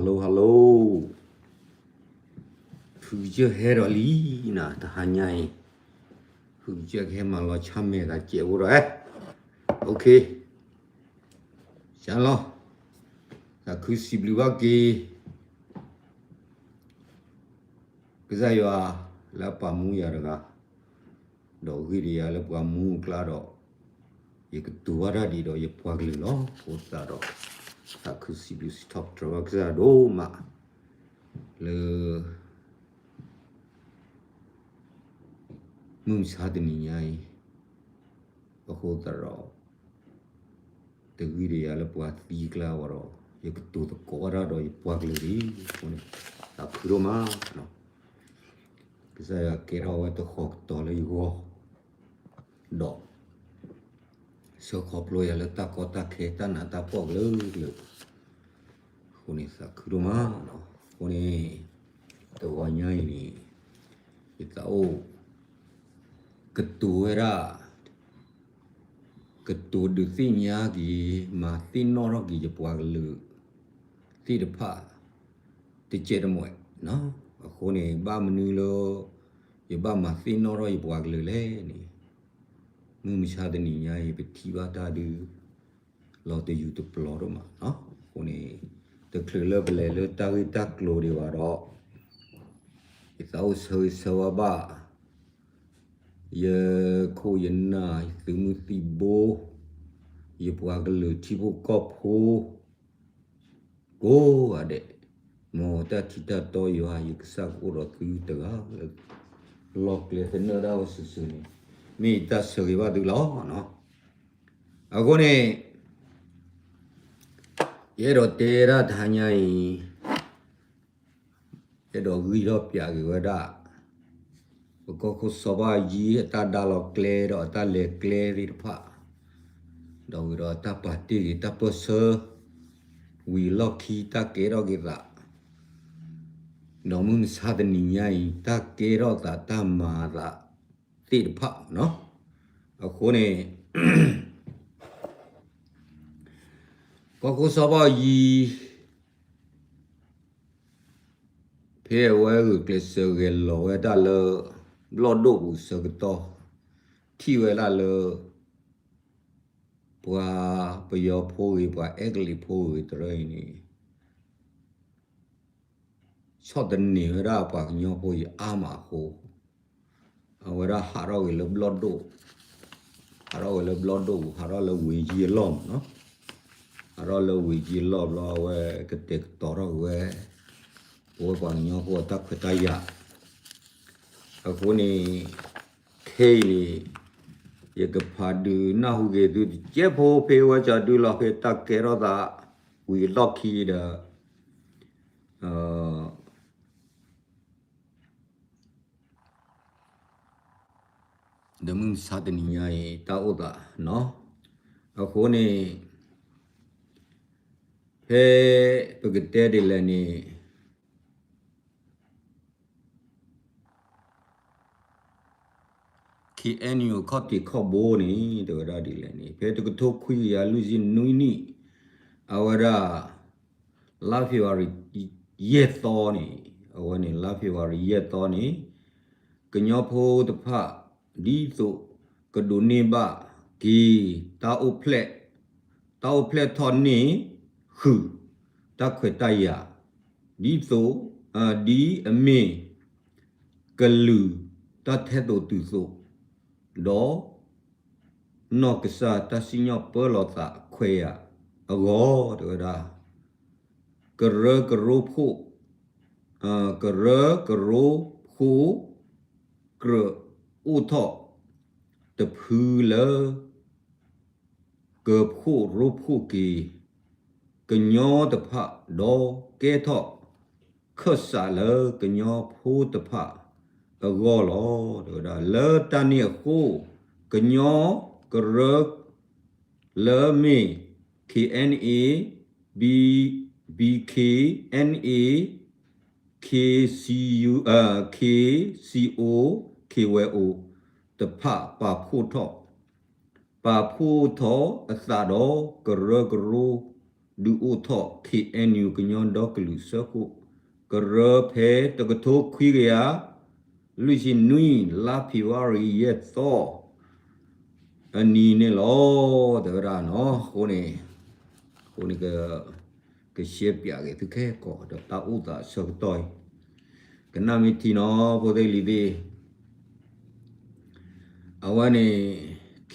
hello hello, ဖုကစၢၢ်ဟဲဒီးလံနၤ တဟါညါအံၤ, ဖုကစၢၢ်ကဟဲမၤလီၤဆၣ်မဲာ်သးစဲးဖိဒီး, okay, လီၤ, သးခုစံးဘျုးဘၣ်က့ၤ ကစၢ်ယွၤလၢအပာ်မူယၤတဂၤ, ဒီးဂံၢ်ဒီးယၤလၢပှၤမူအကျါဒီး, ယကတိၤဘၣ်တၢ်ဒ်ဒီးယပှၤကလုာ်လီၤ. အဃိသတးဒီး, သးခုစံးဘျုးစံးထီၣ်ပတြၢၤဘၣ်ကစၢ်ယွၤဒိၣ်မး, လၢ မုၢ်မဆါတနံၤညါအံၤ, အဃိသတးဒီး, တဂံၢ်ဒီးယၤလၢပှၤသံအကျါဝဲဒီး, ယကတိၤသကိးတၢ်ဒီးယပှၤကလုာ်လံ, အဃိန့ၣ်, သးခုဒိၣ်မး, ကစၢ်ယွၤကဲထီၣ်ဝဲတဃီၤကတီၤလၢယဂီၢ်, ဒီး ဆှၢခီဖျိယၤလၢတၢ်ကီတၢ်ခဲတၢ်နးတၢ်ဖှီၣ်ကလုာ်ကလုာ်, အဃိန့ၣ်သးခုဒိၣ်မး, အဃိန့ၣ်, တဂီၤညါအံၤန့ၣ်, ယသးအိၣ်, ကတိၤဝဲဒၣ် ကတိၤဒုးသ့ၣ်ညါက့ၤ, မၤသ့ၣ်နီၣ်ထီၣ်က့ၤယပှၤကလုာ်သ့ၣ်တဖၣ်, တကဲးတမှဲာ်, အဃိန့ၣ် ဘၣ်မနုၤလၢ ယဘၣ်မၤသ့ၣ်နီၣ်ထီၣ်ယပှၤကလုာ်လဲၣ်န့ၣ်, မုၢ်မဆါတနံၤညါအံၤ ပထံၣ်ဘၣ်တၢ်ဒုး လီၤတယူၤတပျီၤဒိၣ်မး, အဃိန့ၣ်, တချုးလၢပလဲၤလၢတၢ်ဂ့ၢ်တၢ်ကျိၤဒံးဘၣ်ဒီး, ယသးအိၣ်ဆၢဂ့ၤဆၢဝါဘၣ် ယခိၣ်ယနၢ် ယသုးမုၢ်သံၣ်ဘိ, ယပှၤကလုာ်ထံဖိကီၢ်ဖိ ကိးဂၤဒဲး, မ်တၢ်ထံၣ်တၢ်တီယွၤ ယကစၢ်ကအိၣ်ဒီးသုတဂၤလၢ လီၢ်ကျဲသနၢၣ်ဒၣ်ဝဲစုာ်စုာ်န့ၣ်, မ့ၢ်ယတၢ်ဆၢဂ့ၤဘၣ်သုလီၤ. အဃိန့ၣ်, ယအဲၣ်ဒိးတဲဒၣ်တဟါညါအံၤ အဲၣ်ဒိးဂံၢ်ထီၣ်ပၠးက့ၤဝဲဒၣ် ပကီၢ်ခိၣ်စီၤဘၣ်ယံၤအတၢ်ဒါလီၤကျဲဒီးအတၢ်လဲၤကျဲသ့ၣ်တဖၣ်, ဒီးဝံၤဒီးတၢ်ပာ်တ့ၢ်က့ၤတၢ်ပၢၢ်ဆၢ, ဝံၤအလီၢ်ခံတၢ်ကဲထီၣ်က့ၤသး, ဒီးမုၢ်မဆါတနံၤညါအံၤ တၢ်ကဲထီၣ်သးတၢ်မၤအသးသ့ၣ်တဖၣ်, အဃိန့ၣ် ကီၢ်ခိၣ်စီၤဘၣ်ယံၤ ဖဲအဝဲဂုာ်ကျဲးစၢးဂဲၤလီၤဝဲဒၣ်လၢ ဘျီၣ်ဒိၣ်ပူၤဆၢကတီၢ်, ထံၣ်ဝဲဒၣ်လၢ ပှၤပယီၤဖိဂ့ၤ ပှၤအဲကလံးဖိဂ့ၤတရၢအံၤန့ၣ် ဆီၣ်သနံးဝဲဒၣ်ပှၤကညီဖိအံၤအါမးအဃိ, အဝဲဒၣ်ဟးထီၣ်ဂ့ၤလၢဘျီၣ်ဒိၣ်, ဟးထီၣ်ဂ့ၤလၢဘျီၣ်ဒိၣ်ပူၤ ဟးထီၣ်လၢဝ့ၢ်ယံၤအလီၢ်မးနီၤ, ဟးထီၣ်လၢဝ့ၢ်ယံၤအလီၢ်ဘျီ အဝဲကတဲာ်ကတီၤထီၣ်က့ၤဝဲ ပဝဲပှၤကညီဖိအတၢ်ခွဲးတၢ်ယာ်, အဃိန့ၣ် ခဲအံၤန့ၣ် ယကဖးဒုးနၢ်ဟူက့ၤသုတကဲးဖိ ဖဲဝဲကၠီဒုလီၤဖဲတၢ်ကဲထီၣ်သး ဝံၤအလီၢ်ခံဒီး ဒီးမုၢ်မဆါတနံၤညါအံၤ တၢ်အိၣ်သးနီၤ, အဃိန့ၣ် ဖဲပကတဲဒ်လဲၣ်န့ၣ် ခ့ၣ်အဲၣ်ယူၣ် ခီၣ်ထံးခီၣ်ဘိန့ၣ် တဲဝဲဒၣ်ဒ်လဲၣ်န့ၣ် ဖဲတကထိခွံကယၤလွံၢ်ဆံနွံနံၣ် အဝဲဒၣ် လါဖ့ၤဘြူၤအါရံၤ ယဲၢ်သီန့ၣ်, အဝဲန့ၣ် လါဖ့ၤဘြူၤအါရံၤ ယဲၢ်သီန့ၣ် ကညီဖိတဖၣ် ဒ်သိးကဒိးန့ၢ်ဘၣ်က့ၤ တၢ်အိၣ်ဖျဲၣ်, တၢ်အိၣ်ဖျဲၣ်ထီၣ်န့ၢ်ဃုာ် တၢ်ခွဲးတၢ်ယာ် ဒ်သိး, ဒ်အမ့ၢ် ကလုာ်တၢ်ထဲသိးတုၤသိး, ဒီး နီၢ်ကစၢ်တၢ်စံၣ်ညီၣ်ပၢလီၤသးခွဲးယာ်အဂီၢ် တဲဝဲဒၣ် ကရၢကရိဖိ, ကရၢကရိဖိ ကြၢးအိၣ်ထီၣ်တဖုလၢ ကဖှိၣ်ရိဖှိၣ်က့ၤ ကညီတဖၣ် ဒီးကဲထီၣ်ခၢၣ်စးလၢကညီဖိတဖၣ်အဂီၢ်လီၤ. တဲဝဲဒၣ် လၢတၢ်န့ၣ်အဃိ ကညီကရၢ လၢမ့ၢ် KNA, B, BKNA, KCU, KCO, KYO တဖၣ်ပာ်ဖှိၣ်ထီၣ်, ပာ်ဖှိၣ်ထီၣ်အသးဒီးကရၢကရိ ဒုးအိၣ်ထီၣ် ခ့ၣ်အဲၣ်ယူၣ် ကညီဒီကလုာ်စၢဖှိၣ်ကရၢ ဖဲတကထိခွံကယၤ လွံၢ်ဆံနွံ လါဖ့ၤဘြူၤအါရံၤ ယဲၢ်သီ အနံၤန့ၣ်လီၤ. တဲဝဲဒၣ်နီၤ အဃိန့ၣ် အဃိန့ၣ် ကရှဲပၠးက့ၤသုခဲကိာ်ဒီးတၢ်အိၣ်သးအဆၢကတီၢ်အံၤ ကနၣ်မ့ၢ်ထံနီၤ ဖိသ့ၣ်လံၤသ့ၣ် အဝဲန့ၣ်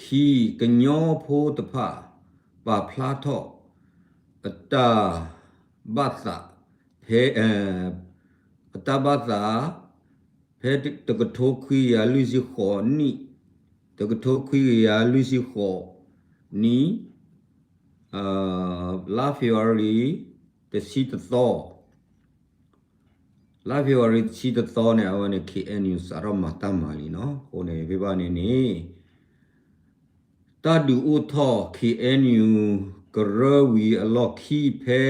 ခံ ကညီဖိတဖၣ် ပာ်ဖျါထီၣ် အတၢ်ဘၣ်သး ဖဲ အတၢ်ဘၣ်သး ဖဲတကထိခွံကယၤလွံၢ်ဆံဃိးနံၣ် တကထိခွံကယၤလွံၢ်ဆံဃိးနံၣ် လါဖ့ၤဘြူၤအါရံၤ တဆံတသီ လါဖ့ၤဘြူၤအါရံၤတဆံတသီန့ၣ် အဝဲန့ၣ် ခ့ၣ်အဲၣ်ယူၣ် စးထီၣ်မၤတၢ်မၤလံနီၤ. အဃိန့ၣ် ဖဲဘၣ်န့ၣ်န့ၣ် တၢ်ဒုးအိၣ်ထီၣ် ခ့ၣ်အဲၣ်ယူၣ် ကရၢဝံၤအလီၢ်ခံဖဲ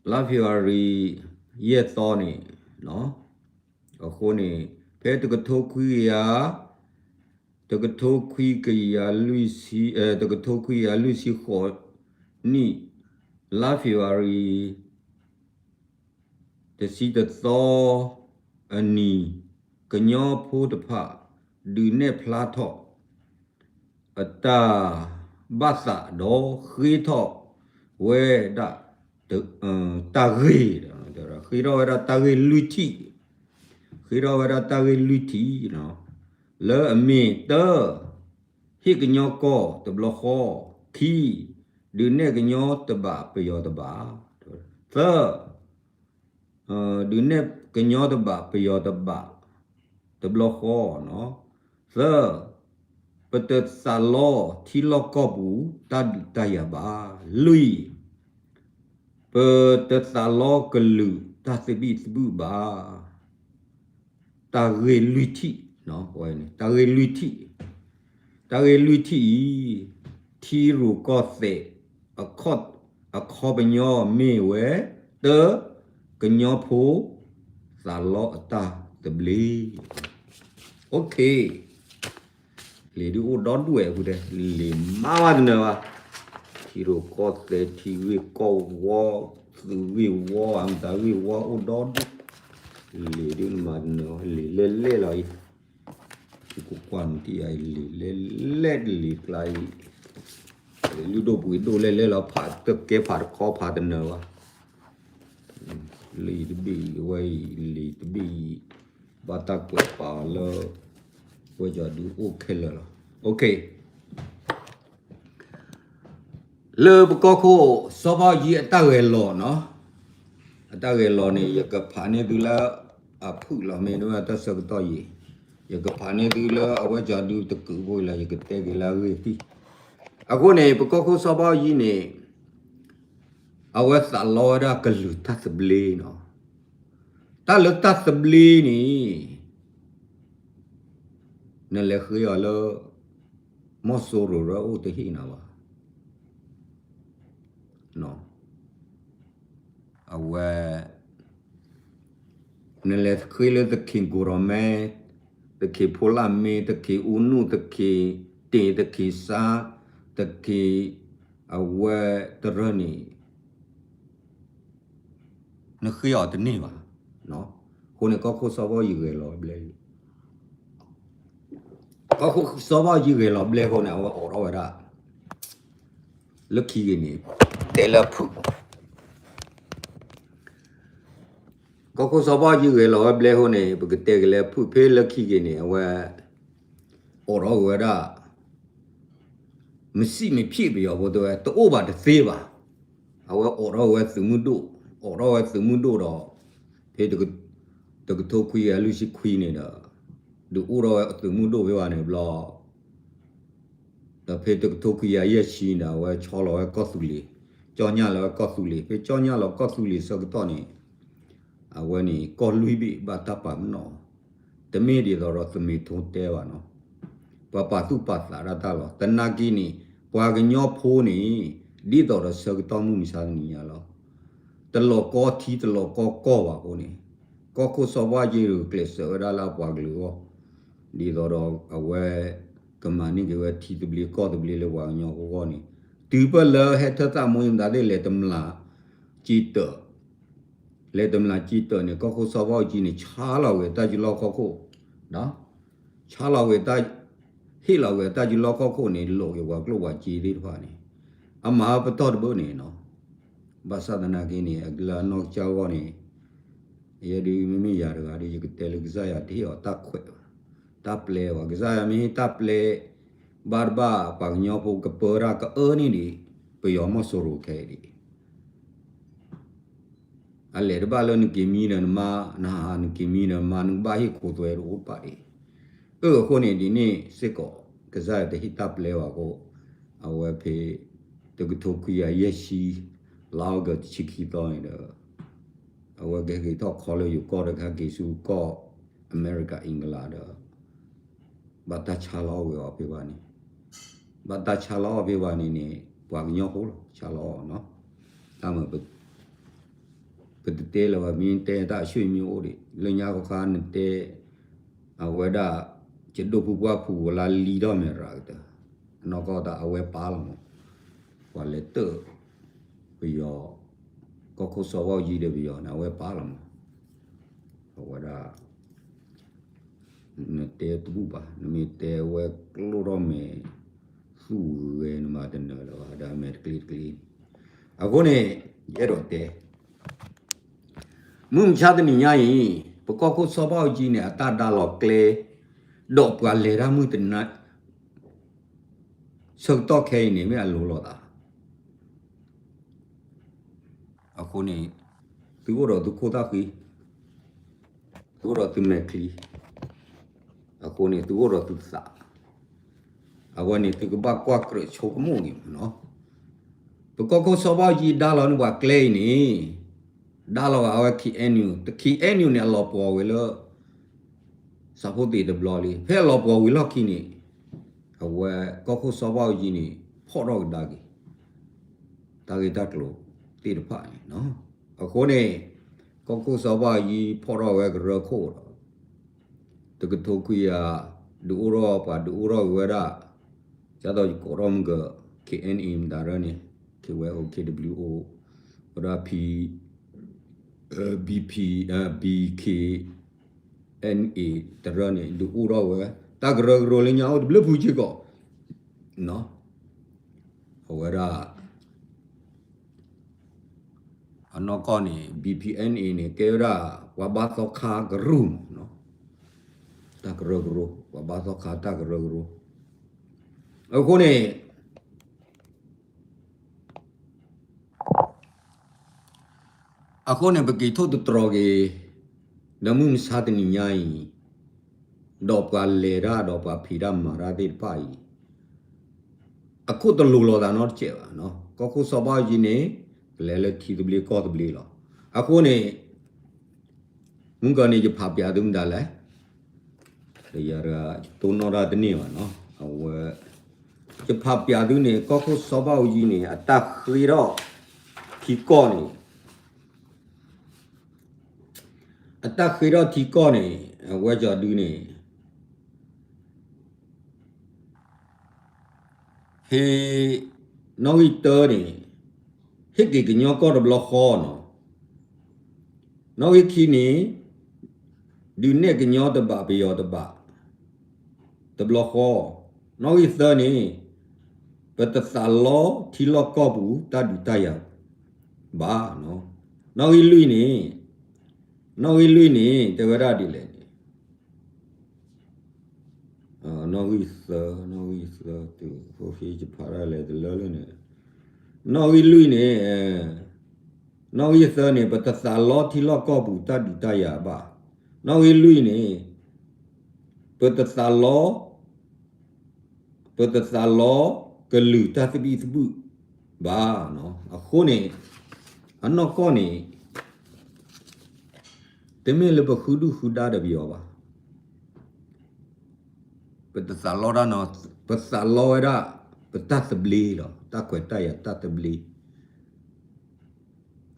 လါဖ့ၤဘြူၤအါရံၤ ယဲၢ်သီန့ၣ် အဃိန့ၣ် ဖဲတကထိခွံကယၤ တကထိခွံကယၤလွံၢ်ဆံ တကထိခွံကယၤလွံၢ်ဆံဃိးနံၣ် လါဖ့ၤဘြူၤအါရံၤ တဆံတသီအနံၤ ကညီဖိတဖၣ် ဒုးနဲၣ်ဖျါထီၣ် အတၢ်ဘၣ်သးဒီးဃ့ထီၣ်ဝဲဒၣ် တၢ်ဂ့ၢ် ဃ့ထီၣ်ဝဲဒၣ်တၢ်ဂ့ၢ်လွံၢ်ထံၣ် ဃ့ထီၣ်ဝဲဒၣ်တၢ်ဂ့ၢ်လွံၢ်ထံၣ် လၢအမ့ၢ်တၢ ဟ့ၣ်ကညီကီၢ်တဘျီဃီ, ခံ, ဒုးနဲၣ်ကညီတဘးပယီၤတဘး, သၢ, ဒုးနဲၣ်ကညီတဘးပယီၤတဘး တဘျီဃီ, သၢ, ပတသးလီထံလီၢ်ကီၢ်ပူၤတၢ်ဒုးတၢ်ယၤဘၣ်, လွံၢ်, ပတသးလီကလုာ်တၢ်သဘံၣ်သဘုၣ်ဘၣ်. တၢ်ဂ့ၢ်လွံၢ်ထံၣ်, တၢ်ဂ့ၢ်လွံၢ်ထံၣ်, တၢ်ဂ့ၢ်လွံၢ်ထံၣ်အံၤ, ထံရူၢ်ကီၢ်သဲး အခီပညီမ့ၢ်ဝဲ တၢ, ကညီဖိ သးလီအတၢ်သဘျ့. လံာ်ဒုးအိၣ်ဒီဒူၣ်ဝဲ လံာ်မါမးတနၢၤဘၣ်, ထံရူၢ်ကီၢ်သဲး ထံဂ့ၢ်ကီၢ်ဝီ, သုးဂ့ၢ်ဝီ, အမတၤဂ့ၢ်ဝီအိၣ်ဒီဒူၣ်, လံာ်ဒုးမၤတနၢၤဘၣ်, လံာ်လဲၢ်လဲၢ်လီၤအံၤ, ယကွၢ်နတံၢ်အံၤ လံာ်လဲၢ်လဲၢ်တလံာ်ကျါအံၤ, လုၢ်ဒိၣ်ပှ့ၤဒိၣ်လဲၢ်လဲၢ်လီၤ ဖးတကဲဖးတခီ ဖးတနၢၤဘၣ်. လံာ်တဘ့ၣ်အံၤ အဝဲအံၤ လံာ်တဘ့ၣ်အံၤ ဘၣ်တၢ်ကွဲးပာ်အီၤလၢ ဝဲကၠီဒုးအိၣ်ခဲလၢာ်လီၤ. လၢပကီၢ်ခိၣ်စီၤဘၣ်ယံၤအတၢ်ဂဲၤလီၤနီၤ, အတၢ်ဂဲၤလီၤန့ၣ် ယကဖးန့ၢ်သုလၢအဖုၣ်လီၤ မ့ၢ်ဒၣ်တၢ်ဆၢကတီၢ်ယံၤ, ယကဖးန့ၢ်သုလၢအဝဲကၠီဒုးတကုးဖိလီၤ ယကတဲက့ၤလၢအဂ့ၢ်သံၣ်. အဃိန့ၣ် ပကီၢ်ခိၣ်စီၤဘၣ်ယံၤန့ၣ် အဝဲသးလီဝဲဒၣ်ကလုာ်တၢ်သဘျ့နီၤ, တၢ်လၢတၢ်သဘျ့န့ၣ် နလဲၤဃ့အီၤလၢ မီၢ်စိရိၤရၢအိၣ်တဟ့ၣ်နၤဘၣ်, အဝဲ နလဲၤဃ့လၢသခ့ၣ်ကိၢ်ရီၤမဲ, သခ့ၣ်ဖိလၣ်မ့, သခ့ၣ်အူနူၣ်, သခ့ၣ်တ့ၢ်, သခ့ၣ်စါ, သခ့ၣ် အဝဲတရၢၢ်န့ၣ် နဃ့အီၤတန့ၢ်ဘၣ်. အဃိန့ၣ် ကီၢ်ခိၣ်စီၤဘၣ်ယံၤဂဲၤလီၤဘျဲ, ကီၢ်ခိၣ်စီၤဘၣ်ယံၤဂဲၤလီၤဘျဲအဃိန့ၣ် အဝဲအိးထီၣ်ဝဲဒၣ် လၢခံက့ၤန့ၣ် တဲလၢအဖုၣ် ကီၢ်ခိၣ်စီၤဘၣ်ယံၤဂဲၤလီၤဝဲဘျဲအဃိန့ၣ် ပကတဲက့ၤလၢအဖုၣ် ဖဲလၢခံက့ၤန့ၣ် အဝဲ အိးထီၣ်က့ၤဝဲဒၣ် မစံးမဖျိး ပယီၤဖိတဲဝဲ တအိၣ်ဘၣ်တသ့ဘၣ်. အဝဲအိးထီၣ်ဝဲသုးမုၢ်ဒိၣ်, အိးထီၣ်ဝဲသုးမုၢ်ဒိၣ်ဒီး ဖဲ တကထိခွံကယၤလွံၢ်ဆံခွံန့ၣ်ဒီး ဒုးအိၣ်ထီၣ်ဝဲသုးမုၢ်ဒိၣ်ဖဲဘၣ်န့ၣ်ဘျီ ဒီးဖဲတကထိခွံကယၤယဲၢ်ဆံန့ၣ် အဝဲဆီလီၤဝဲကီၢ်သူလ့ၤ, ကၠီညၣ်လီၤဝဲကီၢ်သူလ့ၤ, ဖဲကၠီညၣ်လီၤကီၢ်သူလ့ၤဆၢကတီၢ်န့ၣ် အဝဲန့ၣ် ကီၢ်လွံၢ်ဘ့ၣ်ဘၣ်တၢ်ပာ်ပနီၣ်, တမ့ၢ်ဒ်သိးဒီးသုးမုၢ်ဒိၣ်တဲဘၣ်နီၤ, ပှၤပာ်သူၣ်ပာ်သးဒၣ်တၢ်လီၤ. သနာ်က့န့ၣ် ပှၤကညီဖိန့ၣ် ဒ်သိးဒီးဆၢကတီၢ်မုၢ်မဆါတနံၤညါလီၤ. တလီၤကီထံတလီၤကီကီၢ်ဘၣ်အဃိန့ၣ် ကီၢ်ခိၣ်စီၤဘၣ်ယံၤကျဲးစၢးဝဲဒၣ်လၢအပှၤကလုာ်အဂီၢ်, ဒ်သိးဒီးအဝဲ ကမၤန့ၢ်က့ၤဝဲထံသဘျ့ကီၢ်သဘျ့လၢပှၤကညီဖိအဂီၢ်န့ၣ်, တုၤပၢၢ်လၢဟဲထၢၣ်သးမိၢ်အံၤမတၤသ့ၣ်လဲၤတမျးက့တၢၢ်, လဲၤတမျးက့တၢၢ်န့ၣ် ကီၢ်ခိၣ်စီၤဘၣ်အူကၠံန့ၣ် ဆါလီၤဝဲတၢ်ယူးလီၢ်ခီၣ်ခိၣ်, ဆါလီၤဝဲတၢ်, ဟ့ၣ်လီၤဝဲတၢ်ယူးလီၢ်ခီၣ်ခိၣ်န့ၣ် လိာ်က့ၤပှၤကျိၣ်ပှၤစ့သ့ၣ်တဖၣ်န့ၣ်, အမၤပတီၢ်တဘၣ်န့ၣ်နီၤ. ဘၣ်ဆၣ်သနာ်က့န့ၣ် အကလၢအနီၢ်ကစၢ်အဂီၢ်န့ၣ် ယဲဒုးမ့မ့ၢ်ယၤတဂၤဒီး ယကတဲလၢကစၢ်ယွၤတဟ့ၣ်အီၤတၢ်ခွဲးဘၣ်, တၢ်ပျဲဘၣ်. ကစၢ်ယွၤမ့ၢ်ဟ့ၣ်တၢ်ပျဲဘၣ်တဘၣ် ပှၤကညီဖိကပၢတၢ်ကအၢန့ၢ်ဒံး ပယီၤမီၢ်စိရိၤခဲအံၤဒံး အလဲၤတဘၣ်လၢနက့ၤမံဒီးနမါ, နဟးနက့ၤမံဒီးနမါ နကဘၣ်ဟ့ၣ်ခိသွဲတအိၣ်တပၣ်ဒံး. အၢ အဃိန့ၣ်ဒ်န့ၣ်စ့ၢ်ကီး ကစၢ်ယွၤတဟ့ၣ်တၢ်ပျဲဘၣ်အဃိ, အဝဲဖဲ တကထိခွံကယၤယဲၢ်ဆံ လါအီကူးတဆံခံသီန့ၣ်ဒီး အဝဲကဟဲက့ၤထီၣ်ခီလၢယိၤကီၢ်ဒီး ကဟဲက့ၤဆူကီၢ်အမဲရကၤ အ့ကလးဒီး ဘၣ်တၢ်ဆါလီၤအီၣ်ဝဲအီၤဖဲဘၣ်န့ၣ်, ဘၣ်တၢ်ဆါလီၤအီၣ်ဖဲဘၣ်န့ၣ်န့ၣ် ပှၤကညီဖိလီၤ ဆါလီၤအီၣ်နီၤ. တၢ်မ့ၢ် ပတတဲလၢၤဘၣ် မ့ၢ်တဲတၢ်အဆူၣ်အမံၤအိၣ်ဒံး လၢညါဃီခါနတဲ အဝဲဒၣ် ကဒိၣ်ဖုပှၢ်ဖုဝဲလၢလံထီၣ်မဲာ်ရၤကတၢၢ်, အနီၢ်ကီၢ်တၢ်အဝဲပာ်လီၤမး, ပှၤလဲၤတၢၣ် ပယီၤ, ကီၢ်ခိၣ်စီၤဘၣ်အူကၠံဒီးပယီၤန့ၣ် အဝဲပာ်လီၤမး, အဝဲဒၣ် နတဲတဘူၣ်ဘၣ်, နမ့ၢ်တဲဝဲကျိၣ်ထီၣ်မဲာ် သူၣ်ဂဲၤနမၤတနၢၤလၢၤဘၣ် ဒီးမဲာ်တကျ့တကျ့န့ၣ်. အဃိန့ၣ် ယအဲၣ်ဒိးတဲ မုၢ်မဆါတနံၤညါအံၤ ပကီၢ်ခိၣ်စီၤဘၣ်အူကၠံန့ၣ် အတၢ်ဒါလီၤကျဲ ဒီးပှၤလဲၤတၢ်မုၢ်တနံၤ ဆၢကတီၢ်ခဲအံၤန့ၣ် မ့ၢ်အလိၤလိာ်သး အဃိန့ၣ် သုအိၣ်ဒီးသုခိၣ်သၣ်ဃံ, သုအိၣ်ဒီးသုမဲာ်ချံ, အဃိန့ၣ် သုအိၣ်ဒီးသုသး, အဝဲန့ၣ် သုကဘၣ်ကွၢ်ကြၢးဆိကမိၣ်န့ၣ်မးနီၤ. ပကီၢ်ခိၣ်စီၤဘၣ်အူကၠံဒါလီၤန့ၢ်ပှၤကျဲအံၤန့ၣ် ဒါလီၤဂာ်ဝဲ KNU, KNU န့ၣ် အလီၤပှီၤဝံၤလၢ စးဖိသ့ၣ်တဘျီလံ. ဖဲအလီၤပှီၤဝံၤလီၢ်ခံန့ၣ် အဝဲကီၢ်ခိၣ်စီၤဘၣ်အူကၠံန့ၣ် ဖီၣ်ထီၣ်ကဒါက့ၤ တၢ်ဂ့ၢ်တၢ်ကျိၤသ့ၣ်တဖၣ်န့ၣ်. အဃိန့ၣ် ကီၢ်ခိၣ်စီၤဘၣ်အူကၠံဖီၣ်ထီၣ်ဝဲကရၢခိၣ်ဒီး တကထိခွံကယၤ ဒုးအိၣ်ထီၣ်ပှၤဒုးအိၣ်ထီၣ်က့ၤဝဲဒၣ် ဒ်သိးယကိးထီၣ်မုၢ်က KNA မတၤရၢန့ၣ် KYO KWO ဝဲဒၣ် P, BP, BKNA တရၢန့ၣ် ဒုးအိၣ်ထီၣ်ဝဲ တၢ်ကရၢကရိလၢညါအိၣ်တဘျုးဖုစ့ၢ်ကီး အဝဲဒၣ် အနီၢ်ကီၢ်န့ၣ် BPNA န့ၣ် ကဲဝဲဒၣ် ပှၤဘါသီခါကရူၢ်မး, တၢ်ကရၢကရိ ပှၤဘါသီခါတၢ်ကရၢကရိ. အဃိန့ၣ် အဃိန့ၣ် ပက့ၤထိၣ်သတြီၤက့ၤ ဒီးမုၢ်မဆါတနံၤညါအံၤ ဒီးပှၤလဲၤတၢ်ဒီးပှၤဖံးတၢ်မၤတၢ်သ့ၣ်တဖၣ်အံၤ အခိၣ်တလိၤလိာ်သးနီတစဲးဘၣ်. ကီၢ်ခိၣ်စီၤဘၣ်အူကၠံန့ၣ် ကလဲၤလၢထံသဘျ့ကီၢ်သဘျ့လီၤ. အဃိန့ၣ် မုၢ်ကီၢ်န့ၣ် ယဖးပျးသုမတၤလဲၣ်, ယတိၢ်နီၣ်တၢ်တန့ၢ်ဘၣ်နီၤ. အဝဲ ယဖးပျးသုန့ၣ် ကီၢ်ခိၣ်စီၤဘၣ်အူကၠံန့ၣ် အတၢ်ဃ့ထီၣ်ထံကီၢ်န့ၣ် အတၢ်ဃ့ထီၣ်ထံကီၢ်န့ၣ် အဝဲကၠီဒုန့ၣ် ဟ့ၣ် နီၣ်ဂံၢ်တၢန့ၣ် ဟ့ၣ်က့ၤကညီကီၢ်တဘျီဃီနီၤ. နီၣ်ဂံၢ်ခံန့ၣ် ဒုးနဲၣ်ကညီတဘးပယီၤတဘး တဘျီဃီ. နီၣ်ဂံၢ်သၢန့ၣ် ပတသးလီထံလီၢ်ကီၢ်ပူၤတၢ်ဒုးတၢ်ယၤဘၣ်. နီၣ်ဂံၢ်လွံၢ်န့ၣ် နီၣ်ဂံၢ်လွံၢ်န့ၣ် တဲဝဲဒၣ်ဒ်လဲၣ်န့ၣ် နီၣ်ဂံၢ်သၢ, နီၣ်ဂံၢ်သၢ တုၤဃိဖဲယဖးဒၣ်လဲာ်တလၢလၢန့ၣ်, နီၣ်ဂံၢ်လွံၢ်န့ၣ်, နီၣ်ဂံၢ်သၢန့ၣ် ပတသးလီထံလီၢ်ကီၢ်ပူၤတၢ်ဒုးတၢ်ယၤဘၣ်. နီၣ်ဂံၢ်လွံၢ်န့ၣ် ပတသးလီ ပတသးလီကလုာ်တၢ်သဘံၣ်သဘုၣ်ဘၣ်. အဃိန့ၣ် အနီၢ်ကီၢ်န့ၣ် တမ့ၢ်လၢပဃုဒုၣ်ဃုဒါဒီးပယီၤဘၣ်. ပတသးလီတၢ်နီၤ, ပသးလီဝဲဒၣ် ပတၢ်သဘျ့လီၤ, တၢ်ခွဲးတၢ်ယာ်တၢ်သဘျ့.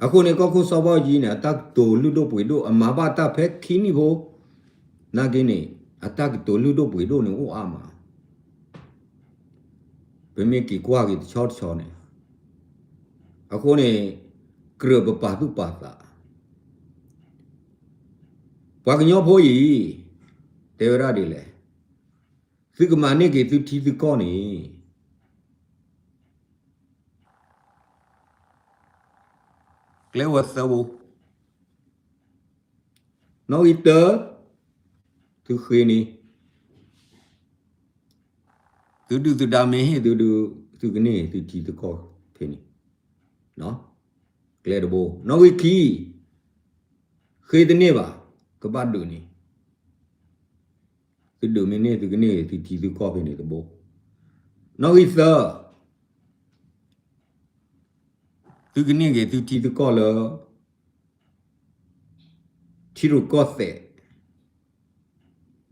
အဃိန့ၣ် ကီၢ်ခိၣ်စီၤဘၣ်အူကၠံန့ၣ် အတၢ်ကတိၤလုၢ်ဒိၣ်ပှ့ၤဒိၣ် အမၤဘၣ်တၢ်ဖဲခံနံၣ်ဖိ နာ်က့န့ၣ် အတၢ်ကတိၤလုၢ်ဒိၣ်ပှ့ၤဒိၣ်န့ၣ်အိၣ်အါမး. ပမ့ၢ်က့ၤကွၢ်က့ၤတဆီတဆီန့ၣ်, အဃိန့ၣ် ကြၢးပပာ်သူၣ်ပာ်သး, ပှၤကညီဖိအံၤ တဲဝဲဒၣ်ဒ်လဲၣ်, သုကမၤန့ၢ်က့ၤသုထံသုကီၢ်န့ၣ် ကျဲဝဲသၢဘိ, နီၣ်ဂံၢ်တၢ, သုဃ့န့ၣ်, သုဒုၣ်သုဒါမ့ၢ်ဟ့ၣ်သုဒုး သုကန့ၢ်သုထံသုကီၢ်ဖဲန့ၣ်, ကျဲတဘိ, နီၣ်ဂံၢ်ခံ, ဃ့တန့ၢ်ဘၣ်, ကဘၣ်ဒုးန့ၣ် သုဒုးမ့ၢ်န့ၢ်သုကန့ၢ်သုထံသုကီၢ်ဖဲန့ၣ်တဘိ, နီၣ်ဂံၢ်သၢ, သုကန့ၢ်က့ၤသုထံသုကီၢ်လၢ ထံရူၢ်ကီၢ်သဲး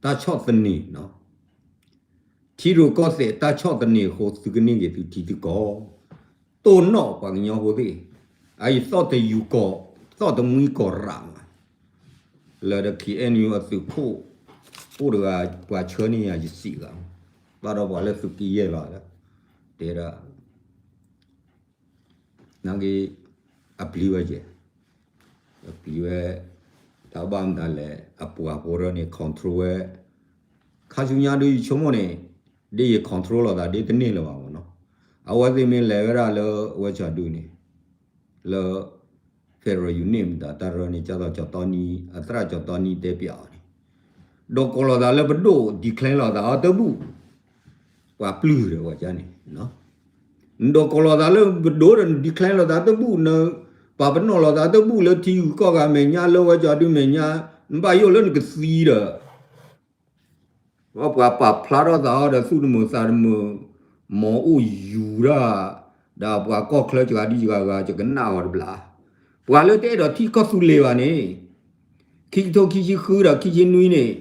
တၢ်ဆီၣ်သနံး, ထံရူၢ်ကီၢ်သဲးတၢ်ဆီၣ်သနံးအဃိ သုကန့ၢ်က့ၤသုထံသုကီၢ်, တိၢ်နီၣ်ပှၤကညီဖိသ့ၣ်, အအံၤသီၣ်တယူၤကီၢ်, သီၣ်တမှံကီၢ်ရးမး, လၢဒီး K N U အသုးခိၣ်, အိၣ်တဂၤပှၤဆှၢန့ၢ်ယၤယစံးဂၤ, ဘၣ်ဒီးပှၤလၢသုးက့ယဲၢ်လီၤ, တဲဒၣ် နာ်က့ အပျံၤဝဲယဲၢ်, အပျံၤဝဲ, တၢ်ဘၣ်မတၤလဲၣ် အပှၤဖိရၢန့ၣ် control ဝဲ, ခါဆူညါဒုးယဆိကမိၣ်န့ၣ်, ဒ်ယ control လိာ်သးဒ်တန့ၢ်လၢၤဘၣ်မ့ၢ်နီၤ, အဝဲသ့ၣ်မ့ၢ်လဲၤဝဲဒၣ်လၢဝဲကၠီဒုန့ၣ်, လၢ federal unit မတၤတၢ်ရၢန့ၣ် ကၢ်သိးကၠီတီနံ အသရၣ်ကၠီတီနံတဲပၠးအီၤန့ၣ်, ဒိးကိးလိာ်သးလၢပဒိၣ် declare လိာ်သးအီၤတဘူၣ်, ပှၤပျုၢ်ဒီးဝဲန့ၣ် နဒိးကိးလိာ်သးလၢပဒိၣ်ဒီး န declare လိာ်သးတဘူၣ်, နပာ်ပနီၣ်လိာ်သးတဘူၣ်လၢထံဂုၤကီၢ်ဂၤမဲာ်ညါ လၢဝဲကၠီဒုမဲာ်ညါ, နဘၣ်ယိၣ်လၢနကသံဒီး ပှၤပာ်ဖျါထီၣ်သးအီၤဒီးသူၣ်တမုာ်သးတမုာ်, မ်အိၣ်ယူၤတၢ်, ဒီးပှၤကီၢ်ချၢစှၤဒံစှၤဂၤ ယကနၣ်အီၤတဘျီ, ပှၤလၢတအဲၣ်ဒိးထံၣ်ကီၢ်သူလ့ၤဘၣ်န့ၣ်, ခံကထိခံဆံဃုဒီးခံဆံနွံန့ၣ်,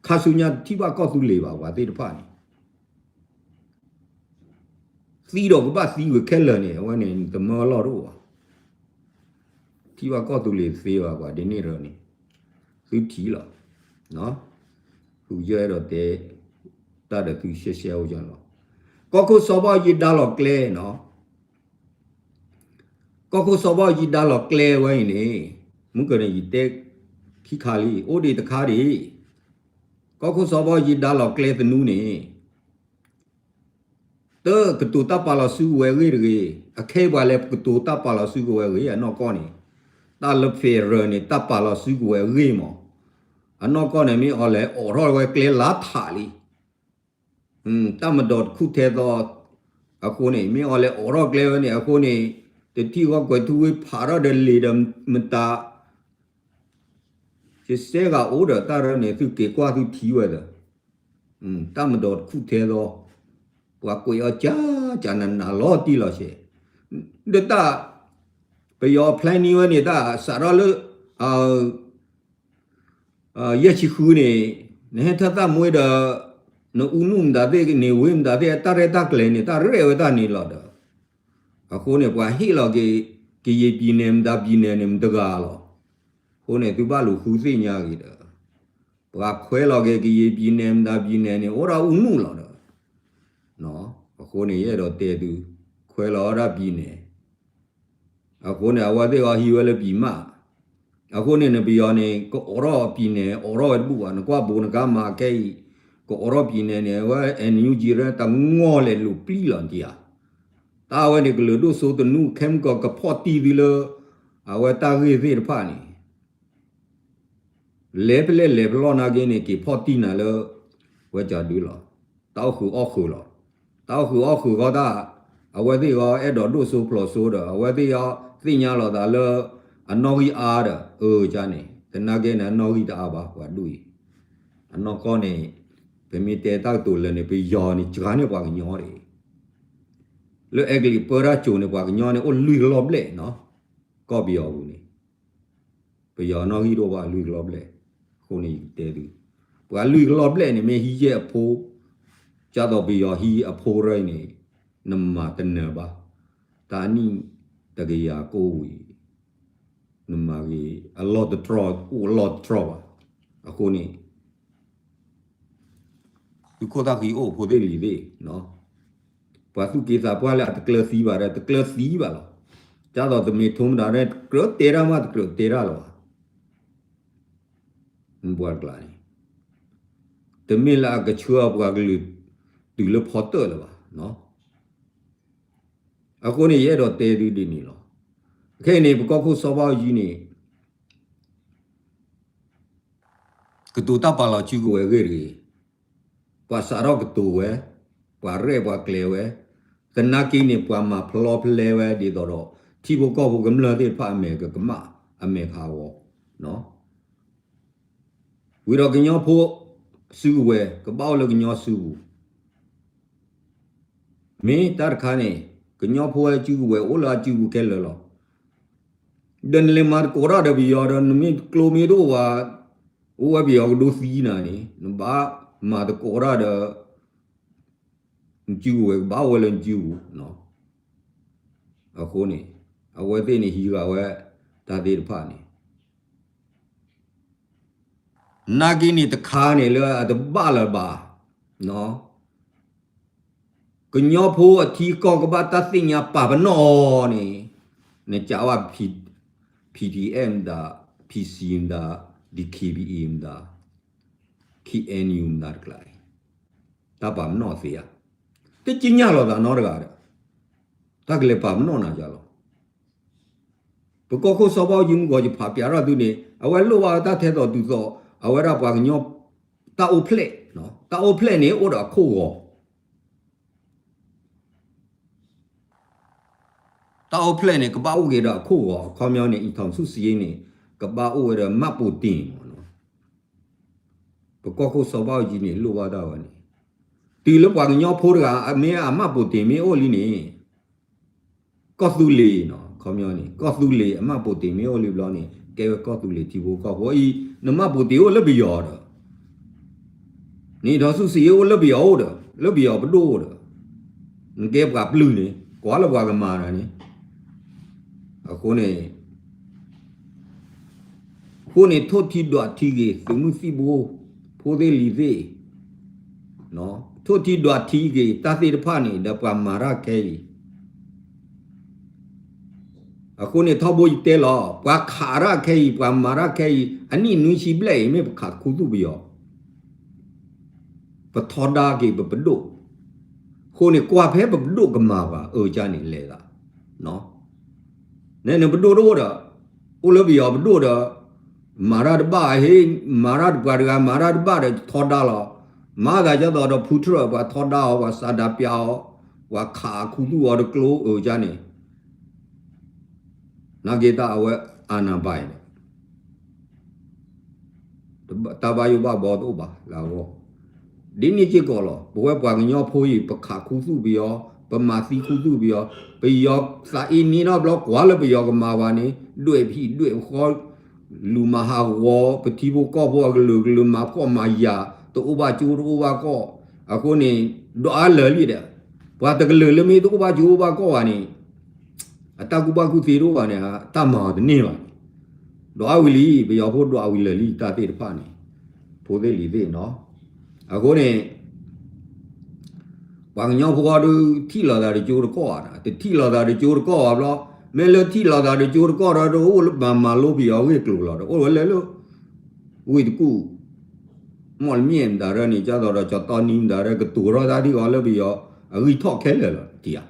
ခါဆူညါတထံၣ်ဘၣ်ကီၢ်သူလ့ၤဘၣ် ပှၤသ့ၣ်တဖၣ်န့ၣ် သံဒီးကဘၣ်သံဝံၤခဲလၢာ်န့ၣ် အဝဲန့ၣ် နတမၢလီၢ်တအိၣ်ဘၣ်, ထံၣ်ဘၣ်ကီၢ်သူလ့ၤသ့ဘၣ် ပှၤဒ်န့ၣ်ဒီးန့ၣ်, သုထံၣ်လီၤ, ဃုယဲၢ်အဲၣ်ဒိးတဲ, တၢ်ဒီးသုရှဲရှဲအိၣ်လီၤ, ကီၢ်ခိၣ်စီၤဘၣ်အူကၠံဒါလီၤကျဲနီၤ, ကီၢ်ခိၣ်စီၤဘၣ်အူကၠံဒါလီၤကျဲဝဲအံၤန့ၣ်, မုၢ်ကၢန့ၣ် ယတဲခံခါလံ အိၣ်ဒံးတခါဒံး, ကီၢ်ခိၣ်စီၤဘၣ်အူကၠံဒါလီၤကျဲသနူန့ၣ် တကတိၤတၢ်ပာ်လီၤစုကဝဲၤအဂ့ၢ်တဂ့ၤ, အခဲအံၤပှၤလဲၤကတိၤတၢ်ပာ်လီၤစုကဝဲၤအဂ့ၢ် အနီၢ်ကီၢ်န့ၣ်, တၢ်လၢ federal န့ၣ် တၢ်ပာ်လီၤစုကဝဲၤအဂ့ၢ်မး, အနီၢ်ကီၢ်န့ၣ် မ့ၢ်အီၤလဲၤအိးထီၣ်ဝဲကျဲလါထးလံ, တၢ်မၤဒီးတခူၣ်ထဲသိး, အဃိန့ၣ် မ့ၢ်အီၤလဲၤအိးထီၣ်ကျဲဝဲန့ၣ် အဃိန့ၣ်, တထံၣ်ဃီကွဲးထူဝ့ဖးထီၣ်ဒီးလံာ်ဒီးမတၤ ယစဲဂၤအိၣ်ဒီးတၢ်ရၢန့ၣ် သုက့ၤကွၢ်သုထံၣ်ဝဲဒီး, တၢ်မၤဒီးတခူၣ်ထဲသိး, ပှၤကွဲးအီၤကၢ်ကၢ်နးနးလီၤတံၢ်လီၤဆဲး, ဒီးတၢ်, ပယီၤ planning ဝဲန့ၣ် တၢ်စးထီၣ်လၢ ယဲၢ်ဆံဃုန့ၣ်, နဟဲထၢၣ်သၣ်မွ့ဒီး, နအူနူၢ်မတၤသ့ၣ် နဝ့မတၤသ့ၣ် တၢ်ရဲၣ်တၢ်ကျဲၤန့ၣ် တၢ်ရဲၣ်ဝဲတၢ်န့ၣ်လီၤဒီး, အဃိန့ၣ် ပှၤဟ့ၣ်လီၤက့ၤ ကယဲၢ် ပြည်နယ် မတၤ ပြည်နယ် န့ၣ် မတဂၤလီၤ, အဃိန့ၣ် သုဘၣ်လူၤဃုသ့ၣ်ညါက့ၤဒီး, ပှၤခွဲးလီၤက့ၤ ကယဲၢ် ပြည်နယ် မတၤ ပြည်နယ် န့ၣ် အိၣ်ဒၣ်အူနူၢ်လီၤဒီး, အဃိန့ၣ် ယအဲၣ်ဒိးတဲသု, ခွဲးလီၤဝဲဒၣ် ပြည်နယ် အဃိန့ၣ် အဝဲသ့ၣ်အီၤဟံးဝဲလၢ ပြည်မ အဃိန့ၣ် နပယီၤန့ၣ် ကအိးထီၣ် ပြည်နယ် အိးထီၣ်ဝဲတဘူၣ်ဘၣ်, နကွၢ်ဘိးနကါမၤခဲအံၤ, ကအိးထီၣ် ပြည်နယ် န့ၣ် အဝဲ NUG တၢ်ဂီၤလဲၤလိာ်ပျံၤလီၤနတံၢ်ဧါ, တၢ်ဝဲန့ၣ် ကလုာ်ဒိၣ်စိသနူ ခဲမုၢ်ကီးကဖီၣ်တံၢ်သုလၢ, အဝဲတၢ်ဂ့ၢ်သ့ၣ်တဖၣ်န့ၣ် လဲၤဖဲလဲၣ်လဲၤဖဲလဲၣ်နာ်က့န့ၣ် က့ၤဖီၣ်တံၢ်နၤလၢ ဝဲကၠီဒုလီၤ, တၢ်အိၣ်ဃုာ်အီၣ်ဃုာ်လီၤ, တၢ်အိၣ်ဃုာ်အီၣ်ဃုာ်ဃီတၢ်, အဝဲသ့ၣ်ဃီအဲၣ်ဒိးဒိၣ်စိဖျိးစိဒီး အဝဲသ့ၣ်ဃီသ့ၣ်ညါလီၤသးလၢ အနီၣ်ဂံၢ်အါဒီး အၢကန့ၣ် တနာ်က့န့ၣ် အနီၣ်ဂံၢ်တအါဘၣ် ပှၤဒူၣ်အံၤ, အနီၢ်ကီၢ်န့ၣ်, ပမ့ၢ်တဲတၢ်ကတိၤလၢာ်န့ၣ် ပယီၤန့ၣ် စှၤန့ၢ်ပှၤကညီဒၣ် လၢအဲကလံးပၢတၢ်စိၤန့ၣ် ပှၤကညီန့ၣ် အိၣ်လွံၢ်ကလီၢ်ဘျဲၣ်နီၤ, ကီၢ်ပယီၤပူၤန့ၣ်, ပယီၤနီၣ်ဂံၢ်တအိၣ်ဘၣ်လွံၢ်ကလီၢ်ဘျဲၣ်, အဃိန့ၣ်ယကတဲသု, ပှၤလွံၢ်ကလီၢ်ဘျဲၣ်န့ၣ် မ့ၢ်ဟံးယဲၢ်အဖိ, ကၢ်သိးပယီၤဟံးအဖိရၢအံၤန့ၣ်, နမၤတနၢၤဘၣ်, တၢ်နံၣ်တကယၤကိၣ်ဝံၤ, နမၤဂ့ၤ, အလီၢ်တတြီၢ်အိၣ်အလီၢ်တတြီၢ်ဘၣ်, အဃိန့ၣ် သုးခိၣ်သၣ်ဃံအိၣ်ဖိသ့ၣ်လံၤသ့ၣ်, ပှၤသူၣ်က့သးပှၢ်လၢအတကျၢၤသံဘၣ်ဒီး တကျၢၤသံဘၣ်လီၤ. ဒ်သိးတမ့ၢ်ထီမတၤဒီး တကြၢးတဲတၢ်မး တကြၢးတဲတၢ်လၢၤဘၣ်. ပှၤတကျါန့ၣ် တမ့ၢ်လၢအကဆှၢအပှၤကလုာ် တုၤလၢဖီတၢၣ်လၢၤဘၣ်. အဃိန့ၣ် ယအဲၣ်ဒိးတဲသုဒ်န့ၣ်လီၤ. ခဲအံၤန့ၣ် ပကီၢ်ခိၣ်စီၤဘၣ်အူကၠံန့ၣ် ကတိၤတၢ်ပာ်လီၤစုကဝဲၤအဂ့ၢ်တဂ့ၤ, ပှၤစးထီၣ်ကတိၤဝဲ, ပှၤရဲၣ်ပှၤကျဲၤဝဲ, သနာ်က့န့ၣ် ပှၤမၤဖျီဖျဲဝဲဒ်သိးဒီး ထံဖိကီၢ်ဖိကမျၢၢ်သ့ၣ်တဖၣ်အမဲာ်ကကမၣ် အမဲာ်ကဟးဂီၤ ဝံၤဒီးကညီဖိစုကဝဲၤ ကဘၣ်အိၣ်လၢကညီစုပူၤ, မ့ၢ်တၢ်တခါန့ၣ် ကညီဖိဝဲစုကဝဲၤအိၣ်လၢအစုပူၤခဲလၢာ်လီၤ. ဒီးနလဲၤမၤသကိးတၢ်ဒီးပယီၤဒီး နမ့ၢ်ကျိမ့ၢ်တအိၣ်ဘၣ်, အိၣ်ဝဲပယီၤကဒိသံနၤန့ၣ် နဘၣ်မၤသကိးတၢ်ဒီး နစုကဝဲၤကဘၣ်အိၣ်ဝဲလၢနစုပူၤ. အဃိန့ၣ် အဝဲသ့ၣ်န့ၣ်ဟံးဃာ်ဝဲတၢ်သ့ၣ်တဖၣ်န့ၣ် နာ်က့န့ၣ်တခါန့ၣ်လၢအတဘၣ်လၢၤဘၣ်, ကညီဖိအထံအကီၢ်ကဘၣ်တၢ်သ့ၣ်ညါပာ်ပနီၣ်အီၤန့ၣ်, နကးဝဲ P D F မတၤ, P C မတၤ, D K B A မတၤ, K N U မတၤတကျါအံၤ, တၢ်ပာ်ပနီၣ်သ့ဧါ, တက့ညါလိာ်သးနီတဂၤဒီး တၢ်ကလဲၤပာ်ပနီၣ်နၤယၤလီၤ. ပကီၢ်ခိၣ်စီၤဘၣ်အူကၠံမုၢ်ဂီၤယဖးပၠးထီၣ်သုန့ၣ် အဝဲလိၣ်ဘၣ်တၢ်ထဲသိးတုၤသိး အဝဲဒၣ်ပှၤကညီ တၢ်အိၣ်ဖျဲၣ်, တၢ်အိၣ်ဖျဲၣ်န့ၣ်အိၣ်ဒီးအခိၣ်ဂီၤ, တၢ်အိၣ်ဖျဲၣ်န့ၣ် ကဘၣ်အိၣ်က့ၤဒီးအခိၣ်ဂီၤ, အခီပညီန့ၣ် အံၤထောင်စုစ့န့ၣ် ကဘၣ်အိၣ်ဝဲဒီးမှတ်ပုံတင်မးနီၤ. ပကီၢ်ခိၣ်စီၤဘၣ်အူကၠံန့ၣ် လိၣ်ဘၣ်ဒၣ်ဝဲန့ၣ်, တုၤလၢပှၤကညီဖိတဂၤ အမ့ၢ်အမှတ်ပုံတင်မ့ၢ်အိၣ်လံန့ၣ် ကီၢ်သူလ့ၤနီၤ, ခီပညီန့ၣ် ကီၢ်သူလ့ၤအမှတ်ပုံတင်မ့ၢ်အိၣ်လံဘျီန့ၣ် ကဲဝဲကီၢ်သူလ့ၤထံဖိကီၢ်ဖိအံၤ နမှတ်ပုံတင်အိၣ်လၢပယီၤဒီး နံၣ်ထီၣ်စုစ့အိၣ်လၢပယီၤအိၣ်ဒီး လၢပယီၤပဒိၣ်အိၣ်ဒီး နကဲပှၤပျုၢ်န့ၣ် ကွၢ်လၢပှၤကမၤနၤန့ၣ်, အဃိန့ၣ် အဃိန့ၣ် ထိၣ်ထံဒွးထံက့ၤ သုးမုၢ်သံၣ်ဘိ ဖိသ့ၣ်လံၤသ့ၣ်, ထိၣ်ထံဒွးထံက့ၤ တၢ်သ့ၣ်တဖၣ်န့ၣ် ဒီးပှၤမၤတၢ်ခဲအံၤ, အဃိန့ၣ် ထီဘိယတဲလီၤ ပှၤခးတၢ်ခဲအံၤ ပှၤမၤတၢ်ခဲအံၤ အနံၣ်နွံဆံဘျဲၣ်အံၤ မ့ၢ်ပခးခူသူၣ်ပယီၤ ပထီဒါက့ၤပပဒိၣ်, အဃိန့ၣ် ကွၢ်ဖဲပပဒိၣ်ကမၤပှၤ အၢကန့ၣ်လဲၤသး, နဲနပဒိၣ်တအိၣ်ဒီး အိၣ်လၢပယီၤပဒိၣ်ဒီး မၤတၢ်တဘၣ်ဟ့ၣ် မၤတၢ်တပှၤတဂၤ မၤတၢ်တဘၣ်ဒီး ထီဒါလီၤ, မၤသးဒ်သိးဒီး ဖုထြၢၣ် ပှၤထီဒါအီၤ ပှၤစးဒးပျးအီၤ, ပှၤခးခူသူၣ်အီၤတကျိ အၢကန့ၣ် နာ်က့တၢ်အဝဲ အာဏာပိုင်ဒီး တၢ်ဘၣ်ယိၣ်ဘၣ်ဘီတအိၣ်ဘၣ်လၢအဂီၢ်, ဒ်န့ၣ်စ့ၢ်ကီးလီၤ. ပဝဲပှၤကညီဖိအံၤ ပခးခူသူၣ်ပယီၤ, ပမၤသံခူသူၣ်ပယီၤ, ပယီၤသးအ့န့ထီၣ်ဘျီ ကွၢ်လၢပယီၤကမၤဘၣ်န့ၣ် ဒွဲၣ်ဖံးဒွဲၣ်ဃီ, လူၤမၤဟးဂီၤ ပထံဖိကီၢ်ဖိအကလုာ်ကလုာ် မၤဖှီၣ်မၤယာ် တအိၣ်ဘၣ်ကၠိတအိၣ်ဘၣ်ကီၢ်, အဃိန့ၣ် ဒွးအါလၢာ်လံဒီး ပှၤတကလုာ်လၢမ့ၢ်တအိၣ်ဘၣ်ကၠိအိၣ်ဘၣ်ကီၢ်ဘၣ်န့ၣ် အတၢ်ကူၣ်ဘၣ်ကူၣ်သ့တအိၣ်ဘၣ်န့ၣ် တၢ်မၤအီၤတန့ၢ်ဘၣ်န့ၣ်, ဒွးဝံၤလံ ပယီၤဖိဒွးဝံၤလၢာ်လံ တၢ်သ့ၣ်တဖၣ်န့ၣ်, ဖိသ့ၣ်လံၤသ့ၣ်နီၤ, အဃိန့ၣ် ပှၤကညီဖိဒုး ထံၣ်လိာ်သးတကၠိတကီၢ်ဧါ, တထံၣ်လိာ်သးတကၠိတကီၢ်ဘၣ်ဘျီ, မ့ၢ်လၢထံၣ်လိာ်သးတကၠိတကီၢ်ဒီး တအိၣ်လၢမၤမၤလိပယီၤဂ့ၢ်ကျိၤလီၤ, တအိၣ်ဝဲလၢလၢ ဝ့ၢ်တကူၣ် မီၣ်လမၠဲၣ်မတၤဒၣ်န့ၣ် ကၢ်သိးဒီးကၠီတီနံမတၤဒၣ် ကတိၤထီၣ်တၢ်ဒ်အံၤလၢပယီၤအဂံၢ်ထီၣ်ခဲလၢာ်လီၤ တထံၣ်ဧါ,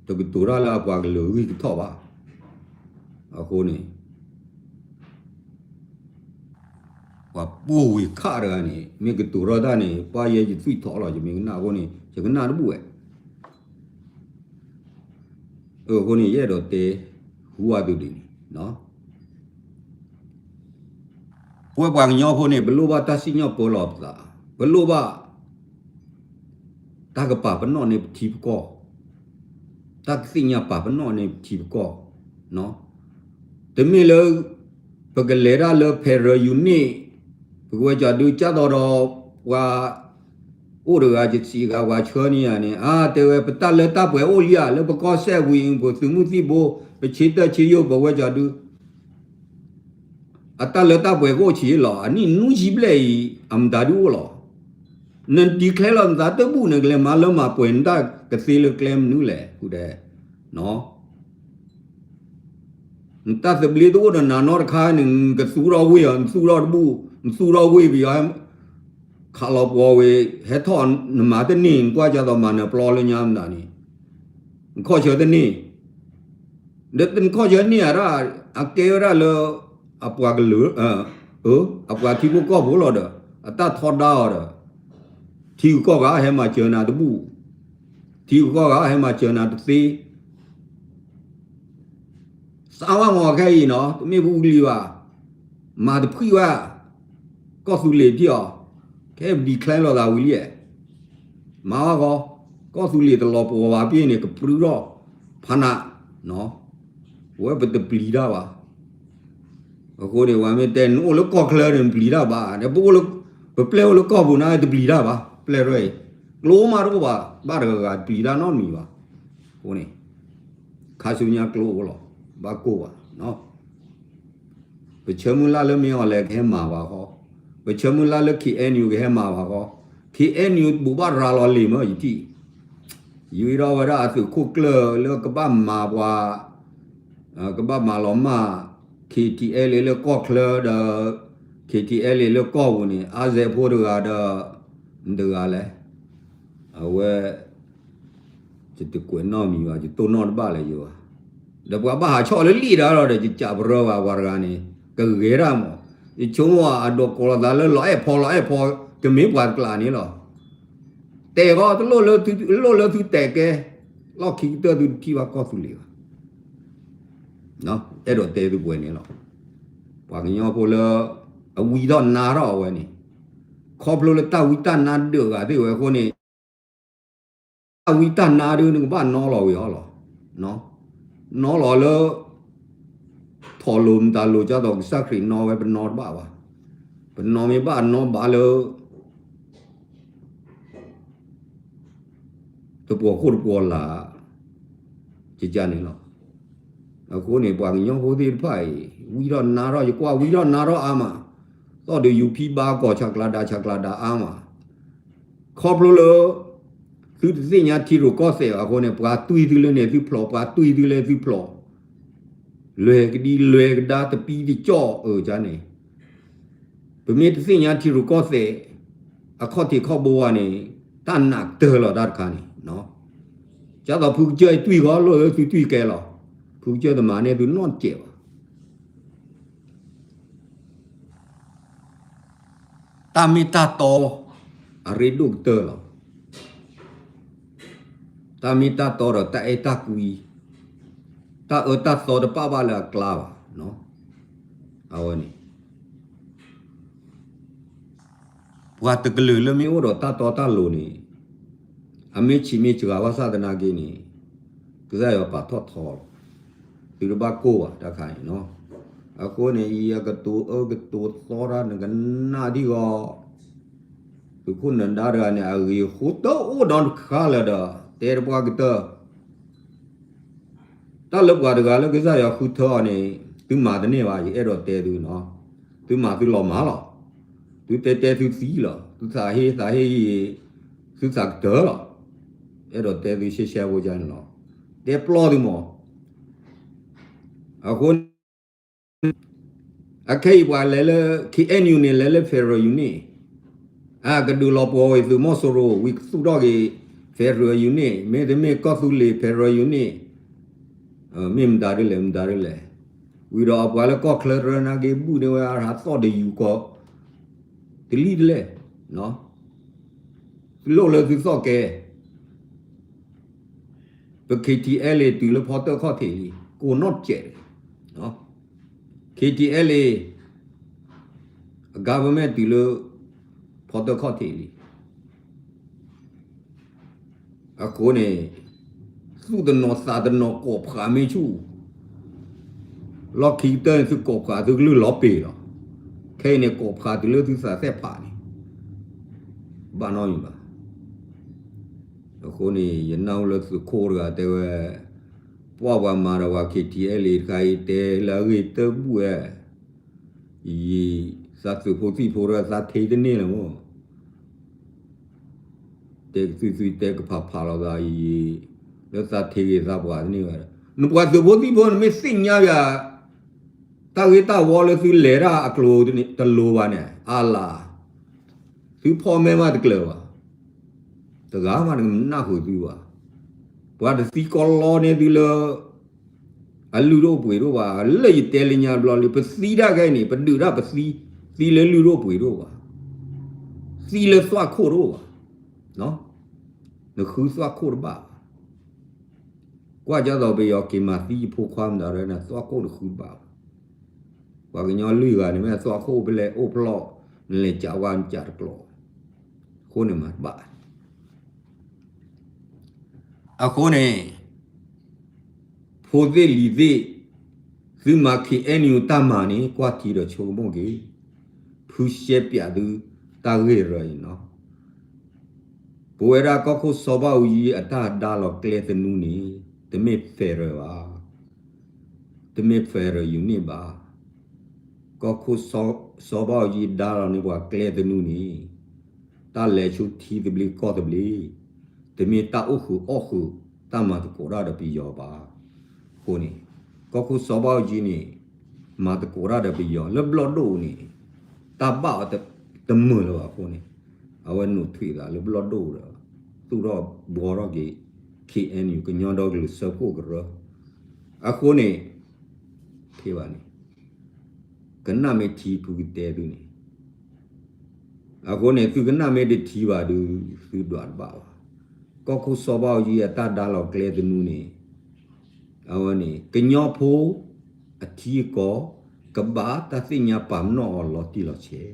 တကတိၤတၢ်လၢအပှၤကလုာ်အဂံၢ်ကထီၣ်ဘၣ်. အဃိန့ၣ် ပှၤပိာ်ဝ့ၤခးတဂၤန့ၣ် မ့ၢ်ကတိၤထီၣ်တၢ်န့ၣ် ပှၤယဲယသွံၣ်ထီၣ်လီၤ ယမ့ၢ်ကနၣ်အဃိန့ၣ် ယကနၣ်တဘူၣ်ဝဲ အဃိန့ၣ် ယအဲၣ်ဒိးတဲ ဟူဝၣ်သုဒ်န့ၣ် ပဝဲပှၤကညီဖိန့ၣ် ပလိၣ်ဘၣ်တၢ်စံၣ်ညီၣ်ပၢလီၤပသး, ပလိၣ်ဘၣ် တၢ်ကပာ်ပနီၣ်န့ၢ်ပထံပကီၢ်, တၢ်ကသ့ၣ်ညါပာ်ပနီၣ်န့ၢ်ပထံပကီၢ်, တမ့ၢ်လၢ ပကလဲၤတၢ်လၢ federal unit ပကဝဲကၠီဒုးကၢ်သိးဒီး ပှၤ အိၣ်တဂၤယစံးဂၤ ပှၤဆှၢန့ၢ်ယၤန့ၣ် အါ တဲဝဲ ပတၢ်လၢတၢ်ပှဲၤအိၣ်လံဧါ လၢပကီၢ်စဲၣ်ဝံၤ ပသုးမုၢ်သံၣ်ဘိ ပဆ့တၢ်ဆ့ယိၣ် ပဝဲကၠီဒုး အတၢ်လၢတၢ်ပှဲၤကအိၣ်ဆံးလီၤ. အနံၣ်နွံဆံဘျဲၣ်အံၤ အမတၤဒုးအိၣ်လီၤ. န declare လီၤနသးတဘူၣ်န့ၣ် ကလဲၤမၤလၢမၤပှဲၤနတၢ်ကသ့လၢကျဲမနုၤလဲၣ် ဃုဒဲး, နတၢ်သဘျ့တအိၣ်ဒီးနၤနီတခါန့ၣ် နကသူထီၣ်ဝ့ၢ်အီၤ နသူထီၣ်တဘူၣ် နသူထီၣ်ဝ့ၢ်ပယီၤ ခးလီၤပှီၤဝ့ၢ် ဟဲထီၣ်နမၤတန့ၢ် နကွၢ်ကၢ်သိးမၤနၢၤပျီလၢညါမနုၤန့ၣ် နခီၣ်ဆၢတန့ၢ် ဒီးနခီၣ်ဆၢန့ၢ်အတၢ် အကဲဝဲဒၣ်လၢ အပှၤကလုာ် အပှၤထံဖိကီၢ်ဖိလီၤဒီး အတၢ်ထီဒါအီၤဒီး ထံဂုၤကီၢ်ဂၤဟဲမၤစၢၤနၤတဘူၣ်, ထံဂုၤကီၢ်ဂၤဟဲမၤစၢၤနၤတသ့, သးဝါမီၤခဲအံၤနီၤ တမ့ၢ်ပအူကလံၤဘၣ်, မၤတဖှံဘၣ်, ကီၢ်သူလ့ၤထံၣ်အီၤ, ခဲအံၤပ declare လီၤသးဝံၤလံ, မၤဘၣ်ဃီ, ကီၢ်သူလ့ၤတလီၤပှီၤဘၣ်ပ့ၢ်န့ၣ် ကပြုၢ်ထီၣ်ဖးနး, ဝဲပတပျံၤတၢ်ဘၣ်. အဃိန့ၣ် ပှၤမ့ၢ်တဲနအိၣ်လၢကီၢ်ချၢန့ၣ် နပျံၤတၢ်ဘၣ်, ဒီးပအိၣ်လၢ ပပျဲၢ်အိၣ်လၢကီၢ်ပူၤန့ၣ် တပျံၤတၢ်ဘၣ်, ပျဲၢ်ရဲၣ်အံၤ ကျိမးတအိၣ်ဘၣ်, ဘၣ်တဂၤဂၤတပျံၤတၢ်နီတမံၤဘၣ်. အဃိန့ၣ် ခါဆူညါကျိအိၣ်လီၤ, ဘၣ်ကိၢ်ဘၣ် ပဆၢမုၢ်လၢ်လၢမ့ၢ်အီၤလဲၣ်ကဟဲမၤဘၣ်ဃီ, ပဆၢမုၢ်လၢ်လၢ K N U ကဟဲမၤဘၣ်ဃီ, K N U ဘိးဘၣ်ရၤလီၤလံာ်မၢယထံၣ်, ယံၤထီၣ်ဝဲဒၣ်အသုးခိၣ်ကျၢၢ်လၢကဘၣ်မၤပှၤ, ကဘၣ်မၤလီၤမၢ် K T L A လၢကီၢ်ချၢဒီး K T L A လၢကီၢ်ပူၤန့ၣ် အါစဲးဖိတဂၤဒီး မတဂၤလဲၣ်, အဝဲ ယတကွဲးနီၣ်မံၤဘၣ်, ယတိၢ်နီၣ်တဘၣ်လၢၤယဘၣ်. ဒီးပှၤဘၣ်ဟးဆီၣ်လၢလံာ်ဒါဒီး ယကးပရၢဘၣ်ပှၤတဂၤန့ၣ် ကဂဲၤတၢ်မး, ယဆိကမိၣ်အဒိးကိးလီၤသးလၢလီၤအဲၣ်ဖီလီၤအဲၣ်ဖီ, တမ့ၢ်ပှၤတကျးန့ၣ်လီၤ. တဲာ်ဃီတလိၣ်လၢသုတဲာ်ကဲ, လီၢ်ခံကတၢၢ်သုတထံၣ်ဘၣ်ကီၢ်သူလ့ၤဘၣ်. အဲၣ်ဒိးတဲသုပှဲၤန့ၣ်လီၤ. ပှၤကညီဖိလၢ အဝံထီၣ်နါထီၣ်အဝဲန့ၣ်, ခီဖျိလၢတၢ်ဝံတၢ်နါဒၢးဂၤသ့ၣ်ဝဲအဃိန့ၣ် တၢ်ဝံတၢ်နါဒုးနကဘၣ်နီလီၤဝံၤအီၤလီၤ. နီလီၤလၢ ထီၣ်လိာ်မတၤလိာ်ကၢ်သိးကစၢ်ခရံာ်နီဝဲပနီတဘၣ်ဘၣ်. ပနီမ့ၢ်ဘၣ်နီဘၣ်လၢ တပှီၤခိၣ်တပှီၤလာ် ကကန့ၣ်လီၤ. အဃိန့ၣ် ပှၤကညီဖိသ့ၣ်တဖၣ်အံၤ ဝံထီၣ်နါထီၣ် ယကွၢ်ဝံထီၣ်နါထီၣ်အါမး, သီၣ်ဒီးယူၤဖံဘါကီၢ် ဆးကျးဒါဆးကျးဒါအါမး, ခီဖျိလၢ သုတသ့ၣ်ညါထံရူၢ်ကီၢ်သဲးအဃိန့ၣ် ပှၤတွံၢ်သုလၢန့ၣ်သုဖျိး ပှၤတွံၢ်သုလၢသုဖျိး, လွဲၢ်ကဒံလွဲၢ်ကဒါတပံတကၠီၣ်အၢၣ်ကန့ၣ်, ပမ့ၢ်တသ့ၣ်ညါထံရူၢ်ကီၢ်သဲး အခီၣ်ထံးခီၣ်ဘိဝဲန့ၣ် တၢ်နးကတၢၢ်လီၤတၢ်တခါန့ၣ်, ကၢ်သိးဖုကစၢၢ်အံၤတွံၢ်ဃီလိၣ်လၢသုတွံၢ်ကဲလီၤ, ဖုကစၢၢ်တမၤန့ၢ်သုနီတစဲးဘၣ်. တၢ်မ့ၢ်တၢ်တီ အရ့ဒိၣ်ကတၢၢ်လီၤ. တၢ်မ့ၢ်တၢ်တီဒီးတၢ်အဲၣ်တၢ်ကွံ, တၢ်အၢတၢ်သီတပာ်ဘၣ်လၢအကျါဘၣ်. အဝဲန့ၣ် ပှၤတကလုာ်လၢမ့ၢ်အိၣ်ဒီးတၢ်တီတၢ်လိၤန့ၣ် အမ့ၢ်ဆံးမ့ၢ်စှၤဘၣ်ဆၣ်သနာ်က့န့ၣ် ကစၢ်ယွၤပာ်ထီၣ်ထီလီၤ. သုတဘၣ်ကိၢ်ဘၣ်တၢ်ခါန့ၣ်နီၤ. အဃိန့ၣ် ယကတိၤအၢကတိၤသီတၢ်နကနၣ်ဒံးဂီၢ် သုးခိၣ်နၢၤဒါတဂၤန့ၣ် အဂ့ၤအဃိတအိၣ်ဒီးတခါလၢၤဒီး တဲတပှၢ်ကတၢၢ် တၢ်လၢပှၤတဂၤလၢကစၢ်ယွၤဃုထၢအီၤန့ၣ် သုမၤတန့ၢ်ဘၣ် ယအဲၣ်ဒိးတဲသုနီၤ. သုမၤသုလီၤမၢ်လီၤ. သုတဲတဲသုသံလီၤ. သုသးဟ့သးဟ့အံၤ သုသးကတၢၢ်လီၤ. အဲၣ်ဒိးတဲသုရှဲရှဲဖိကန့ၣ်လီၤ. တဲပျီသုမး. အဃိန့ၣ် အခဲအံၤပှၤလဲၤလၢ K N U န့ၣ် လဲၤလၢ Federal Unit အကဒုးလီၤပှီၤဝံၤသုးမီၤစိရိၤ ဝံၤကသူၣ်ထီၣ်က့ၤ Federal Unit မ့တမ့ၢ်ကီၢ်သူလ့ၤ Federal Unit မ့ၢ်မတၤဒ်လဲၣ် မတၤဒ်လဲၣ်. ဝံၤဒီးအပှၤလၢကီၢ်ချၢတရၢနာ်က့ ဘူၣ်န့ၢ်ဝဲအဟးသီၣ်တယူၤကီး တလံၣ်တလဲၣ် လိၣ်လၢသုသီၣ်ကဲ ပ K T L A တုၤလၢဖီတၢၣ်ခီၣ်ထံးလံ ကိးနီၣ်စဲး K T L A အ government တုၤလၢ ဖီတၢၣ်ခီၣ်ထံးလံ. အဃိန့ၣ် သူၣ်တနီၤသးတနီၤကိးဖးမ့ၢ်ဆူၣ် လီၢ်ခံကတၢၢ်န့ၣ် သုကိးဖးသုကလုၢ်လီၤပ့ၤလီၤ. ခဲအံၤန့ၣ် ကိးဖးတုၤလၢသုသးသ့ၣ်ဖးန့ၣ် ဘၣ်နီတမံၤဘၣ်. အဃိန့ၣ် ယနၢ်ဟူလၢသုးခိၣ်တဂၤတဲဝဲ ပှၤပှၤမၤဒီးပှၤ K T L A တခါအံၤ တဲလၢအဂ့ၢ်တဘူၣ်ဝဲ ယံာ်သးသုးဖိသံၣ်ဖိဒီးသးထ့တန့ၢ်လၢၤမး. တဲကသွံၣ်သွံၣ်တဲကဖးဖးလီၤသးအံၤ, လၢသးထံၣ်ဂ့ၤသးပှၤတန့ၢ်ဘၣ်. နပှၤသုးဖိသံၣ်ဖိ နမ့ၢ်သ့ၣ်ညါယၤ တၢ်ဂ့ၢ်တၢ်ဝီလၢသုလဲၤတၢ်အကျိၤတလိၤဘၣ်န့ၣ် အါလါ, သုဖီၣ်မဲမးတကျၢၤဘၣ်, တဂၤမးနကနၢ်ဃုာ်သုဘၣ်. ပှၤတသံကီလီန့ၢ်သုလၢ အလုၢ်ဒိၣ်ပှ့ၤဒိၣ်ဘၣ်, လၢယတဲလၢညါဘျီလံ ပသံတၢ်ခဲအံၤန့ၣ် ပဒုးတၢ်ပသံ, သံလၢလုၢ်ဒိၣ်ပှ့ၤဒိၣ်ဘၣ်, သံလၢသွၣ်ခိၣ်တအိၣ်ဘၣ်, နဃုသွၣ်ခိၣ်တဘၣ်ဘၣ်. ကွၢ်ကၢ်သိးပယီၤက့ၤမၤသံယဖိခွါမတၤဒီး နသွၣ်ခိၣ်တဃုတဘၣ်ဘၣ်. ပှၤကညီလွံၢ်ဂၤန့ၣ် မ့ၢ်သွၣ်ခိၣ်ဖဲလဲၣ်အိၣ်ဖျီၣ်, နလဲၤကးဝါနကးတကျိၤ, အဃိန့ၣ်မၤတဘၣ်. အဃိန့ၣ် ဖိသ့ၣ်လံၤသ့ၣ်, သုမၤ K N U တၢ်မၤန့ၣ် ကွၢ်ထံဒီးဆိကမိၣ်က့ၤ, ဖုရှဲပၠးသုတၢ်ဂ့ၢ်ရၢအံၤနီၤ. ပဝဲဒၣ်ကီၢ်ခိၣ်စီၤဘၣ်အူကၠံအတၢ်ဒါလီၤကျဲသနူန့ၣ် တမ့ၢ် federal ဘၣ်, တမ့ၢ် federal unit ဘၣ်. ကီၢ်ခိၣ်စီၤဘၣ်အူကၠံဒါလီၤန့ၢ်ပှၤကျဲသနူန့ၣ် တၢ်လဲၤဆူထံသဘျ့ကီၢ်သဘျ့, တမ့ၢ်တၢ်အိၣ်ဃုာ်အီၣ်ဃုာ် တၢ်မၤသကိးတၢ်ဒီးပယီၤဘၣ်. အဃိန့ၣ် ကီၢ်ခိၣ်စီၤဘၣ်အူကၠံန့ၣ် မၤသကိးတၢ်ဒီးပယီၤလၢဘျီၣ်ဒိၣ်န့ၣ် တၢ်ဘၣ်အီၤတမုာ်လၢၤဘၣ်အဃိန့ၣ် အဝဲနုာ်ထွံၣ်သးလၢဘျီၣ်ဒိၣ်ဒီး သူၣ်ထီၣ်ဘှီထီၣ်က့ၤ K N U ကညီဒီကလုာ်စၢဖှိၣ်ကရၢ. အဃိန့ၣ် ဖဲဘၣ်န့ၣ် ကနၣ်မ့ၢ်ထံဖုကတဲသုန့ၣ်, အဃိန့ၣ် သုကနၣ်မ့ၢ်တထံဘၣ်ဒီး သုဒွးတဘၣ်ဘၣ်. ကီၢ်ခိၣ်စီၤဘၣ်အူကၠံအတၢ်ဒါလီၤကျဲသနူန့ၣ် အဝဲန့ၣ် ကညီဖိအထံအကီၢ် ကဘၣ်တၢ်သ့ၣ်ညါပာ်ပနီၣ်အီၤလီၤတံၢ်လီၤဆဲး,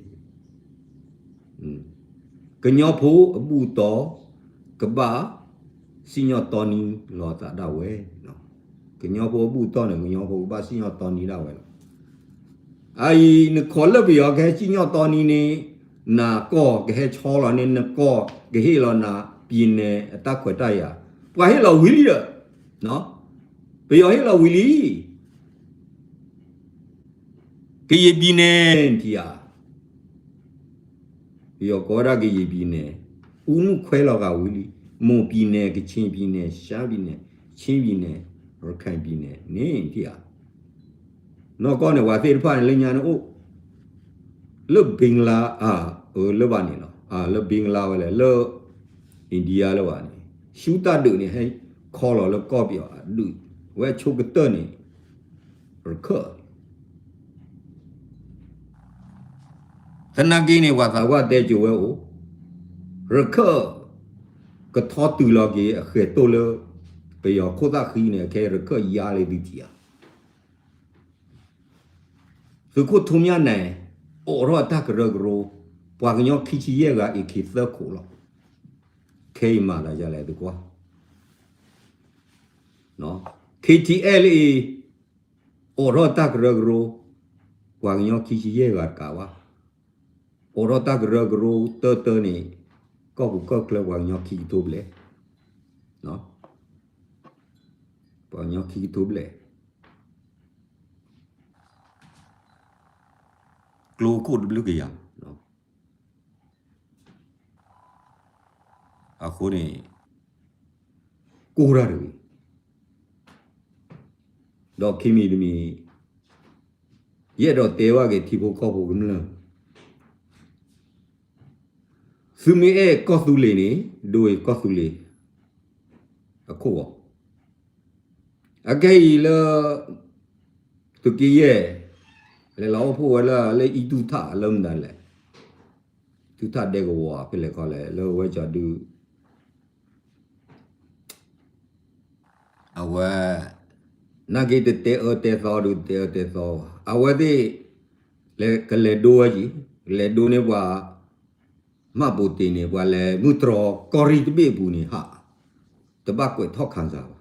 ကညီဖိအဘူၣ်တီ ကဘၣ်စံၣ်ညီၣ်တီနံလီၤသးဒၣ်ဝဲ, ကညီဖိအဘူၣ်တီန့ၣ် ကညီဖိကဘၣ်စံၣ်ညီၣ်တီနံဒၣ်ဝဲလီၤ. အအံၤ နခိးလၢပယီၤကဟဲစံၣ်ညီၣ်တီနံန့ၣ် နကီၢ်ကဟဲဆီလီၤန့ၣ် နကီၢ်ကဟ့ၣ်လီၤနၤ ပြည်နယ် အတၢ်ခွဲးတၢ်ယာ်, ပှၤဟ့ၣ်လီၤဝံၤလံဒီး ပယီၤဟ့ၣ်လီၤဝံၤလံ. ကရင်ပြည်နယ် နထံၣ်ဧါ, ပယီၤကိးဝဲဒၣ်ကရင်ပြည်နယ်, အူမူၣ်ခွဲလီၤဂာ်ဝံၤလံ, မွန်ပြည်နယ်, ကချင်ပြည်နယ်, ရှမ်းပြည်နယ်, ချင်းပြည်နယ်, ရခိုင်ပြည်နယ် န့ၣ် နထံၣ်ဧါ. နီၢ်ကီၢ်န့ၣ် ပှၤသ့ၣ်တဖၣ်န့ၣ် လၢညါန့ၣ်အိၣ် လၢဘင်္ဂလား အၢ လၢဘၣ်န့ၣ်လီၤ, လၢဘင်္ဂလားဝဲလဲၣ်, လၢ India လၢဘၣ်န့ၣ်, ရှူတၢ်ဒုးန့ၣ် ဟဲခီလီၤလၢကီၢ်ပယီၤအဒုး, ဝဲဆိကတၢၢ်န့ၣ် ရခၢၣ် သနာ်က့န့ၣ် ပှၤသးပှၢ်တဲကၠိဝဲအိၣ်, ရခၢၣ် ကထီတုၤလီၤက့ၤအဃဲၤတိၢ်လၢ ပယီၤခိၣ်သၣ်ဃံန့ၣ် အခဲအံၤရခၢၣ်ယါလၢသုထံၣ်ဧါ. သုးခိၣ်ထူမၠၣ်နဲၣ် အိးထီၣ်တၢ်ကရၢကရိ, ပှၤကညီခံဆံယဲၢ်ဂၤ AK သၢခိးလီၤ. ခဲအံၤမၤသးဒ်လဲၣ် သုကွၢ် KTLA အိးထီၣ်တၢ်ကရၢကရိ, ပှၤကညီခံဆံယဲၢ်ဂၤတကးဘၣ်, အိးထီၣ်တၢ်ကရၢကရိတၢတၢန့ၣ် ကီၢ်ပူၤကီၢ်ချၢပှၤကညီခံကထိဘျဲၣ်, ပှၤကညီခံကထိဘျဲၣ် ကျိခိၣ်တဘျုးကယၤ, အဃိန့ၣ် ကိၢ်တၢ်တဂ့ၤ, ဒီးခံမံၤတမံၤ ယအဲၣ်ဒိးတဲဘၣ်က့ၤထံဖိကီၢ်ဖိကမျၢၢ်, သုမ့ၢ်အဲၣ်ကီၢ်သူလ့ၤန့ၣ် ဒိအံၤကီၢ်သူလ့ၤ အခိၣ်ဂီၤ, အခဲအံၤလၢ သုးက့ယဲၢ် လဲၤလီၤအိၣ်ဖှိၣ်ဝဲလၢ လၢအံၣ်တူၢ်ထၣ်လၢမတၤလဲၣ်, တူၢ်ထၣ်ဒဲကဝီၤဖဲလဲၣ်ခီလဲၣ် လၢဝဲကၠီဒု အဝဲ နာ်က့တတဲအၢတဲသီဒုး တတဲအၢတဲသီဘၣ်. အဝဲသ့ၣ် လဲၤကလဲၤဒိဝဲက့ၤ, ကလဲၤဒိန့ၢ်ပှၤ မှတ်ပုံတင်န့ၣ် ပှၤလဲၤမုၢ်တြီၢ်ကီၢ်ရ့ၣ်တဘ့ၣ်အပူၤန့ၣ်ဟး, တဘၣ်ကွဲးထီၣ်ခံစာဘၣ်.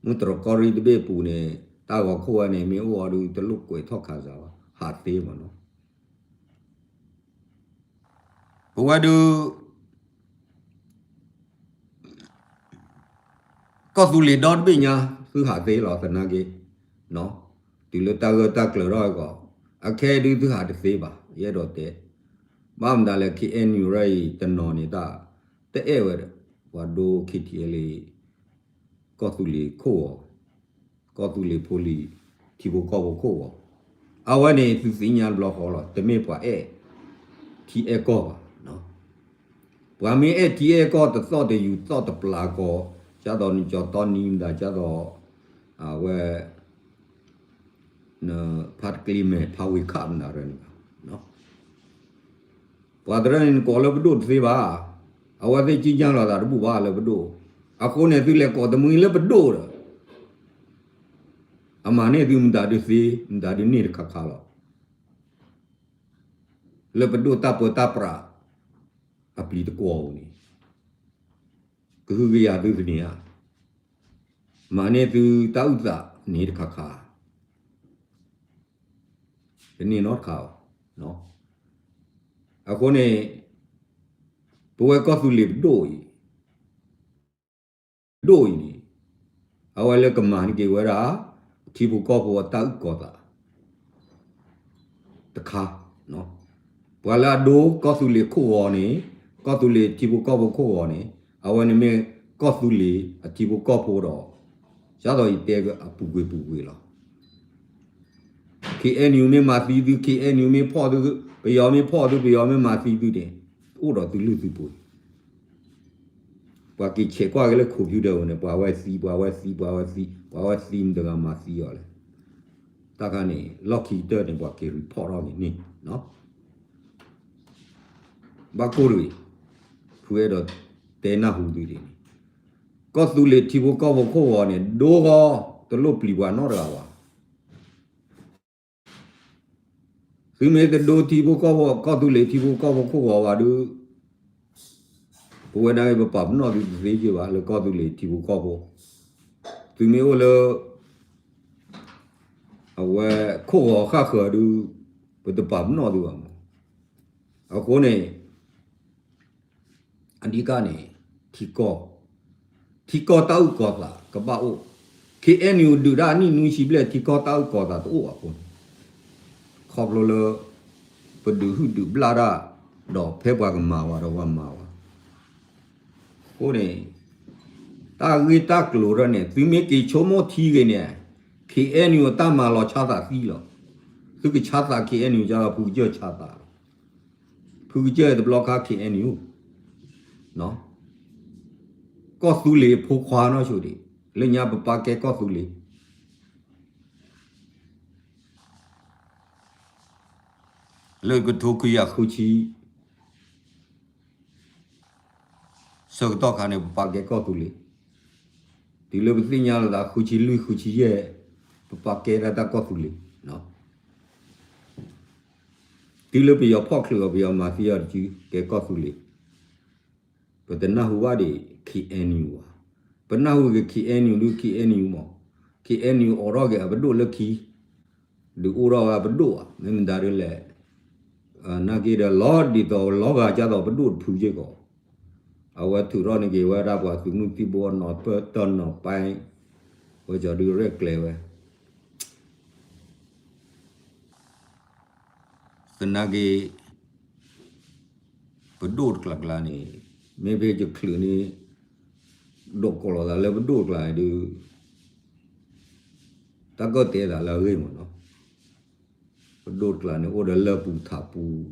မုၢ်တြီၢ်ကီၢ်ရ့ၣ်တဘ့ၣ်အပူၤန့ၣ် တၢ်ဂီၤခိၣ်ဝဲန့ၣ် မ့ၢ်အိၣ်အီၤဒုး တလိၣ်ကွဲးထီၣ်ခံစာဘၣ်, ဟးသ့မးနီၤ. ပဝဲဒုး ကီၢ်သူလ့ၤဒီတဘ့ၣ်ညါ သုဟးသ့လီၤသနာ်က့, တုၤလၢတၢ်ဂၢၢ်တၢ်ကျၢၤထီၣ်အဂီၢ်, အခဲဒုးသုဟးတသ့ဘၣ်, ယအဲၣ်ဒိးတဲ, ဘၣ်မတၤလဲၣ် KNU ရၢအံၤတနီၤန့ၣ်တၢ် အဲၣ်ဝဲဒီး ပှၤဒိ ခံထံၣ်အဲလ့ ကီၢ်သူလ့ၤခိၣ်ဂီၤ, ကီၢ်သူလ့ၤဖိလံၤ ထံဖိကီၢ်ဖိခိၣ်ဂီၤ, အဝဲန့ၣ်သုသ့ၣ်ညါတဘျီဃီလီၤ, တမ့ၢ်ပှၤအဲၣ်ထံအဲၣ်ကီၢ်ဘၣ်. ပှၤမ့ၢ်အဲၣ်ထံအဲၣ်ကီၢ်တသီၣ်တယူၤသီၣ်တပျၢ်ကီၢ်, ကၢ်သိးနကၠီၤတီနံၤမတၤ ကၢ်သိး အဝဲ ဖါတကျ့မဲာ် ဖါဝ့ၤခးမတၤရၢန့ၣ်ဘၣ်. ပှၤတရၢန့ၣ် နကိးလၢပဒိၣ်တသ့ဘၣ်. အဝဲသ့ၣ်ကံၣ်ညါလီၤသးတဘူၣ်ဘၣ်လၢပဒိၣ်. အဃိန့ၣ် သုလဲၤကိးတမှံၤလၢပဒိၣ်ဒီး အမၤန့ၢ်သုမတၤဒုးသ့ မတၤဒုးန့ၢ်တခါခါလီၤ. လၢပဒိၣ်တၢ်ပၢတၢ်ပြး အပျံၤတကွီၢ်ပူၤန့ၣ် ကဟုကယာ်သုသန့ၤဧါ. မၤန့ၢ်သုတၢ်အုၣ်သးန့ၣ်တခါခါ တန့ၢ်နီတခါဘၣ်. အဃိန့ၣ် ပဝဲကီၢ်သူလ့ၤပဒိၣ်အံၤ ဒိၣ်အံၤန့ၣ် အဝဲလၢကမၤန့ၢ်က့ၤဝဲဒၣ် ထံဖိကီၢ်ဖိအတၢ်အုၣ်ကီၤသး တခါ, ပှၤလၢအဒိကီၢ်သူလ့ၤခိၣ်ဂီၤန့ၣ်, ကီၢ်သူလ့ၤထံဖိကီၢ်ဖိခိၣ်ဂီၤန့ၣ်, အဝဲန့ၣ်မ့ၢ်ကီၢ်သူလ့ၤအထံဖိကီၢ်ဖိဒီး ဒ်သိးယတဲအပူၤကွံာ်ပူၤကွံာ်လီၤ. ခ့ၣ်အဲၣ်ယူၣ်မ့ၢ်မၤသံသု, ခ့ၣ်အဲၣ်ယူၣ်မ့ၢ်ဖီၣ်သု, ပယီၤမ့ၢ်ဖီၣ်သု, ပယီၤမ့ၢ်မၤသံသုန့ၣ် အိၣ်ဒီးသုလုၢ်သုပှ့ၤ. ပှၤက့ၤဆဲးကွၢ်က့ၤလၢ computer န့ၣ် ပှၤဝဲသံ, ပှၤဝဲသံ, ပှၤဝဲသံ, ပှၤဝဲသံမတၤတဂၤမၤသံအီၤလဲၣ်. တၢ်ခါန့ၣ် လီၢ်ခံကတၢၢ်န့ၣ် ပှၤက့ၤ report ထီၣ်န့ၣ်န့ၣ် ဘၣ်ကိၢ်တဂ့ၤ, ဖုအဲၣ်ဒိးတဲနၢ်ဟူသုဒ်န့ၣ်, ကီၢ်သူလ့ၤထံဖိကီၢ်ဖိခိၣ်ဂီၤန့ၣ် ဒိဂီၤ တလိၣ်ပျံၤပှၤနီတဂၤဘၣ်. သုမ့ၢ်တဒိထံဖိကီၢ်ဖိ, ကီၢ်သူလ့ၤထံဖိကီၢ်ဖိခိၣ်ဂီၤဘၣ်ဒီး ပဝဲဒၣ်အံၤ ပပာ်ပနီၣ်သုတသ့က့ၤဘၣ် လၢကီၢ်သူလ့ၤထံဖိကီၢ်ဖိ, သုမ့ၢ်အိၣ်လၢ အဝဲခိၣ်ဂီၤဃၣ်ဃၢၤဒီး ပတပာ်ပနီၣ်သုဘၣ်မး. အဃိန့ၣ် အဓိကန့ၣ် ထံကီၢ်, ထံကီၢ်တၢ်အုၣ်ကီၤသးကဘၣ်အိၣ်, ခ့ၣ်အဲၣ်ယူၣ်ဒုးဒၣ်နံၣ်နွံဆံဘျဲၣ် ထံကီၢ်တၢ်အုၣ်ကီၤသးတအိၣ်အဃိန့ၣ်, ခီဖျိလၢ ပဒုးဟုၣ်ဒုးဘျၣ်တၢ် ဒီးဖဲပှၤကမၤဝဲဒီးပှၤမၤဝဲ အဃိန့ၣ် တၢ်ဂ့ၢ်တၢ်ကျိၤထီၣ်န့ၣ် သုမ့ၢ်က့ၤဆိကမိၣ်ထံဂ့ၤန့ၣ် ခ့ၣ်အဲၣ်ယူၣ်အတၢ်မၤလီၤဆါသးသံလီၤ. သုကဆါသး ခ့ၣ်အဲၣ်ယူၣ် ကၢ်ဒီးဖုကစၢၢ်ဆါသးလီၤ. ဖုကစၢၢ်တဘျီခါ ခ့ၣ်အဲၣ်ယူၣ် ကီၢ်သူလ့ၤဖိခွါနီၢ်ဆိဒံး လၢညါပပာ်ကဲကီၢ်သူလ့ၤ လၢကထိခွံကယၤဃုဆံ ဆၢကတီၢ်ခါန့ၣ် ပပာ်ကဲကီၢ်သူလ့ၤ, တုၤလၢပသ့ၣ်ညါလိာ်သး ဃုဆံလွံၢ် ဃုဆံယဲၢ် ပပာ်ကဲဒၣ်တၢ်ကီၢ်သူလ့ၤ, တုၤလၢပယီၤဖီၣ်ချုးအီၤ ပယီၤမၤသံအီၤတစု ကဲကီၢ်သူလ့ၤ, ပတနၢ်ဟူဘၣ်ဒံး ခ့ၣ်အဲၣ်ယူၣ်ဘၣ်. ပနၢ်ဟူက့ၤ ခ့ၣ်အဲၣ်ယူၣ် ဒုး ခ့ၣ်အဲၣ်ယူၣ်မး, ခ့ၣ်အဲၣ်ယူၣ်အိးထီၣ်က့ၤအပဒိၣ်လၢခံ ဒုးအိၣ်ထီၣ်ဝဲပဒိၣ်ဧါ မ့ၢ်မတၤဒ်လဲၣ်. နာ်က့ဒီး လီၤဒ်သိးလီၤဂာ်ဒ်သိးပဒိၣ်တဖုစ့ၢ်ကီး, အဝဲထုးထီၣ်န့ၢ်က့ၤဝဲဒၣ်ပှၤသုးမုၢ်သံၣ်ဘိအနီၢ်ပၢၢ်တၢ်နီၤပၢၢ်, ဝဲကၠီဒုးရဲၣ်ကျဲၤဝဲ သနာ်က့ ပဒိၣ်တကျါကျါန့ၣ် မ့ၢ်ဖဲယချုးန့ၣ် ဒိးကိးလီၤသးလၢပဒိၣ်တကျါန့ၣ်ဒီး တၢ်ကီၢ်တဲသးလၢအဂ့ၢ်မးနီၤ. ပဒိၣ်တကျါန့ၣ် အိၣ်ဒီးလၢၢ်ပူၤထးပူၤ,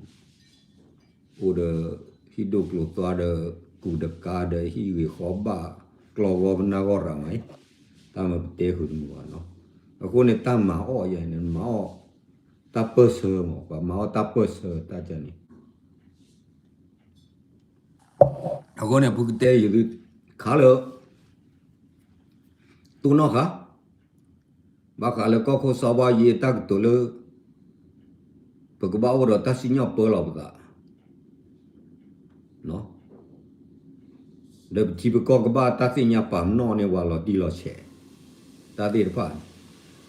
အိၣ်ဒီးဟံၣ်ဒိၣ်ကျိၤသွါဒီး ကူးတကါဒီးဟံၣ်ဂ့ၤဃီဘၣ်, ကျီဂီၤပနၢ်ဂီၢ်ရၤမး, တၢ်မၤပတဲဃုာ်တမုာ်ဘၣ်နီၤ. အဃိန့ၣ် တၢ်မၤအီၣ်ယၤန့ၣ် မၤအီၣ် တၢ်ပၢၢ်ဆၢမး, ပှၤမၤအီၣ်တၢ်ပၢၢ်ဆၢတၢ်ကန့ၣ်. အဃိန့ၣ် ဖုကတဲယသု ခါလၢ တိၢ်နီၣ်ဃာ် ဘၣ်ဃးလၢကီၢ်ခိၣ်စီၤဘၣ်ယ့အတၢ်ကတိၤလၢ ပကဘၣ်အိၣ်ဒီးတၢ်စံၣ်ညီၣ်ပၢလီၤပသး ဒီးပထံပကီၢ်ကဘၣ်တၢ်သ့ၣ်ညါပာ်ပနီၣ်န့ၢ်ပှၤလီၤတံၢ်လီၤဆဲး တၢ်သ့ၣ်တဖၣ်န့ၣ်.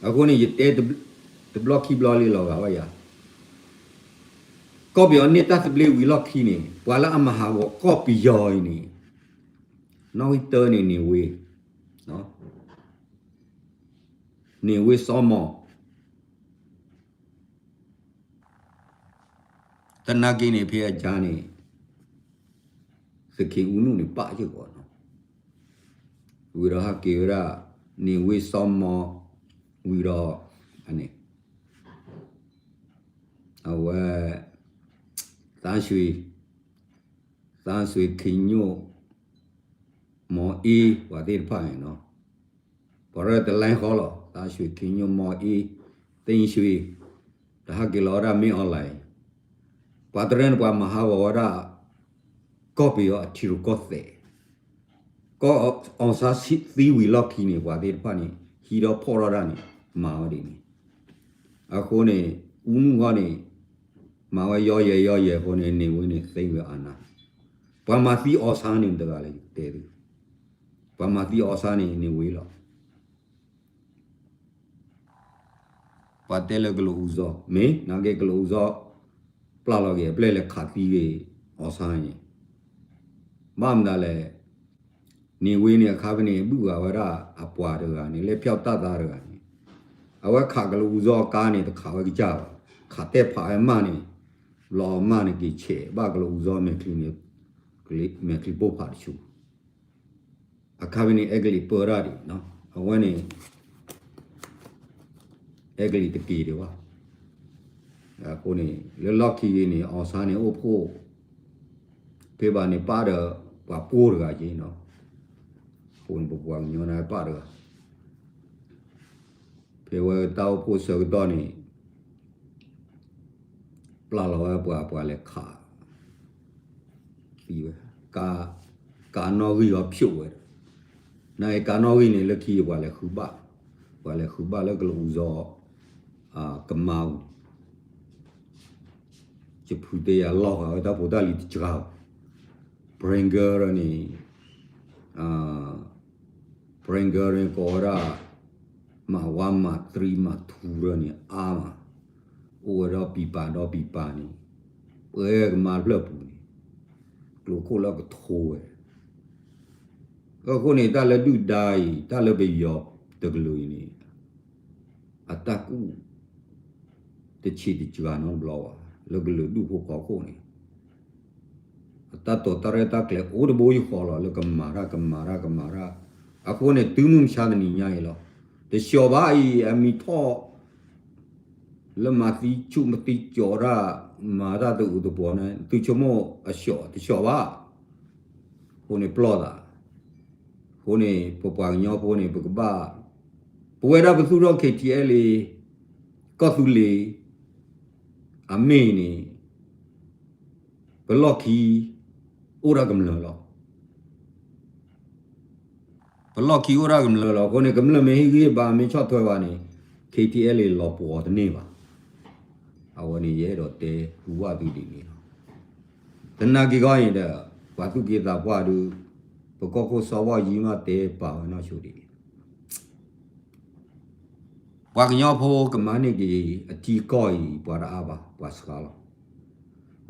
အဃိန့ၣ် ယတဲတဘျီခံဘျီလံလီၤဂာ်ဘၣ်ယၤ, ကီၢ်ပယီၤန့ၢ်တၢ်သဘျ့ဝံၤလီၢ်ခံန့ၣ် ပှၤလၢအမၤဟးဂီၤကီၢ်ပယီၤအံၤန့ၣ် နီၣ်ဂံၢ်တၢန့ၣ် န့ၣ်ဝ့, န့ၣ်ဝ့စီမီၤ သနာ်က့န့ၣ် ဖဲအကါန့ၣ် သုးခ့အူနုၣ်န့ၣ် ပာ်စ့ၢ်ကီးနီၤ, ဝံၤဒီးဟဲက့ၤဝဲဒၣ် န့ၣ်ဝ့စီမီ, ဝံၤဒီး န့ၣ် အဝဲ သန်းရွှေ, သန်းရွှေ ခင်ညွန့်, မောင်အေး ပှၤသ့ၣ်တဖၣ်န့ၣ်နီၤ, ပှၤရဲၣ်တလဲဃီလီၤ, သန်းရွှေ ခင်ညွန့် မောင်အေး သိန်းရွှေ, ဒီးဟဲက့ၤလီၤဝဲဒၣ် မင်းအောင်လှိုင်, ပှၤတရၢန့ၣ် ပှၤမၤဟးဂီၤဝဲဒၣ် ကီၢ်ပယီၤအထံရူၢ်ကီၢ်သဲး, ကီၢ် အောင်ဆန်း သံဝံၤလီၢ်ခံန့ၣ် ပှၤသ့ၣ်တဖၣ်န့ၣ် ဟံးဒီးဖီၣ်ထီၣ်တၢ်န့ၣ် မၤဝဲဒ်န့ၣ်, အဃိန့ၣ် အူနုၣ်ဂီၢ်န့ၣ် မၤဝဲယီယဲယီယဲအဃိန့ၣ် န့ၣ်ဝ့န့ၣ် သိမ်းဝဲအာဏာ, ပှၤမၤသံ အောင်ဆန်း န့ၣ်တဂၤလၢယတဲသု, ပှၤမၤသံ အောင်ဆန်း န့ၣ် န့ၣ်ဝ့လီၤ. ပှၤတဲလၢကလူးအူစီၤ မ့ၢ်နာ်က့ ကလူးအူစီၤ ပျၢ်လီၤက့ၤ အပျဲၢ်လဲၤခးသံဂ့ၤ အောင်ဆန်း န့ၣ်, ဘၣ်မတၤလဲၣ်, န့ၣ်ဝ့န့ၣ် အခါဖဲန့ၣ် ဘုၣ်ဂၤဝဲဒၣ်အပှၤတဂၤန့ၣ် လၢဖၠီၣ်တၢ်သါတဂၤန့ၣ်, အဝဲခးကလူးအူစီၤအကါန့ၣ် တခးဝဲကစၢ်ဘၣ်, ခးတဲဖးဝဲမၢ်န့ၣ်, ဘျီမၢ်န့ၣ်က့ၤဆဲးဘၣ်ကလူးအူစီၤ မဲာ်ချံန့ၣ်, မဲာ်ချံပိၢ်ဖးတဆူ အခါဖဲန့ၣ် အဲကလံးပၢတၢ်ဒံး, အဝဲန့ၣ် အဲကလံးတက့ၤဒံးဘၣ်. အဃိန့ၣ် လၢလီၢ်ခံဂ့ၤန့ၣ် အောင်ဆန်း န့ၣ်အိၣ်ဖှိၣ်, ဖဲဘၣ်န့ၣ် ပၣ်ဒီးပှၤပိၢ်တဂၤက့နီၤ, အဃိန့ၣ် ပပှၤကညီန့ၣ်ပၣ်တဂၤ, ဖဲဝဲတၢ်အိၣ်ဖှိၣ်ဆၢကတီၢ်န့ၣ် ပျၢ်လီၤဝဲပှၤ ပှၤလဲၤခး သံဝဲ, ကါနီၣ်ဂံၢ်အီၤဖျိးဝဲဒီး, နကါနီၣ်ဂံၢ်န့ၣ် လၢခံပှၤလဲၤဃုဘၣ်, ပှၤလဲၤဃုဘၣ်လၢကလူးအူစီၤ ကမါပူၤန့ၣ်, ယဖုတဲယၤလီၤဃာ်ဝဲတၢ်ဖိတၢ်လံၤတစှၤဘၣ်, Pringle န့ၣ် Pringle န့ၣ် ကိးဝဲဒၣ် မၤဝါမၤသရံမၤထူရၢန့ၣ် အါမး, အိၣ်ဝဲဒီးပံၤပၤဒီးပံၤပၤန့ၣ်, ပှဲၤကမါဖျၢၣ်ပူၤန့ၣ်, ကျိခိၣ်လၢကထိဝဲ, အဃိန့ၣ် တၢ်လၢဒုၣ်ဒါအံၤ တၢ်လၢပယီၤတကလုာ်အံၤန့ၣ် အတၢ်ကူၣ် တဆံးတစှၤနီတဘျီဘၣ် လၢကလုာ်ဒူၣ်ဖိဖီခိၣ်န့ၣ်, အတၢ်တိာ်တၢ်ရဲၣ်တၢ်ကျဲၤအိၣ်တဘိယူၢ်ဃီလီၤ လၢကမၤတၢ်ကမၤတၢ်ကမၤတၢ်, အဃိန့ၣ် တုၤမုၢ်မဆါတနံၤညါအံၤလီၤ, တစှီၤဘၣ်အံၤ အမံၤထီၣ် လၢမၤသံဆူၣ်မၤသံကၠီၤတၢ် မၤတၢ်တအုးတပှီၤန့ၣ် သုဆိကမိၣ်အစှီၤတစှီၤဘၣ်, အဃိန့ၣ်ပျီၢ်သး, အဃိန့ၣ် ပပှၤကညီဖိန့ၣ် ပကဘၣ် ပဝဲဒၣ်ပသူၣ်ထီၣ် KTLA ကီၢ်သူလ့ၤ အမ့ၢ်န့ၣ် ပလီၢ်ခံ အိၣ်ဒၣ်ကမျၢၢ်လီၤ. ပလီၢ်ခံအိၣ်ဒၣ်ကမျၢၢ်လီၤ. အဃိန့ၣ် ကမျၢၢ်မ့ၢ်ဟ့ၣ်ဂံၢ်ဟ့ၣ်ဘါမ့ၢ်ဆီၣ်ထွဲဘၣ်န့ၣ် KTLA လီၤပှီၤတန့ၢ်ဘၣ်. အဝဲန့ၣ်ယအဲၣ်ဒိးတဲဟူဘၣ်သုဒ်န့ၣ်လီၤ. သနာ်က့ခီအံၤဒီး ပှၤသူၣ်က့သးပှၢ်ဒုး ပကီၢ်ခိၣ်စီၤဘီၣ်ယံမးတဲပာ်ဝဲနီၢ်ဆိဒ်န့ၣ် ပှၤကညီဖိကမၤန့ၢ်က့ၤအထံအကီၢ်အံၤ ပှၤတအါဘၣ် ပှၤစှၤလီၤ.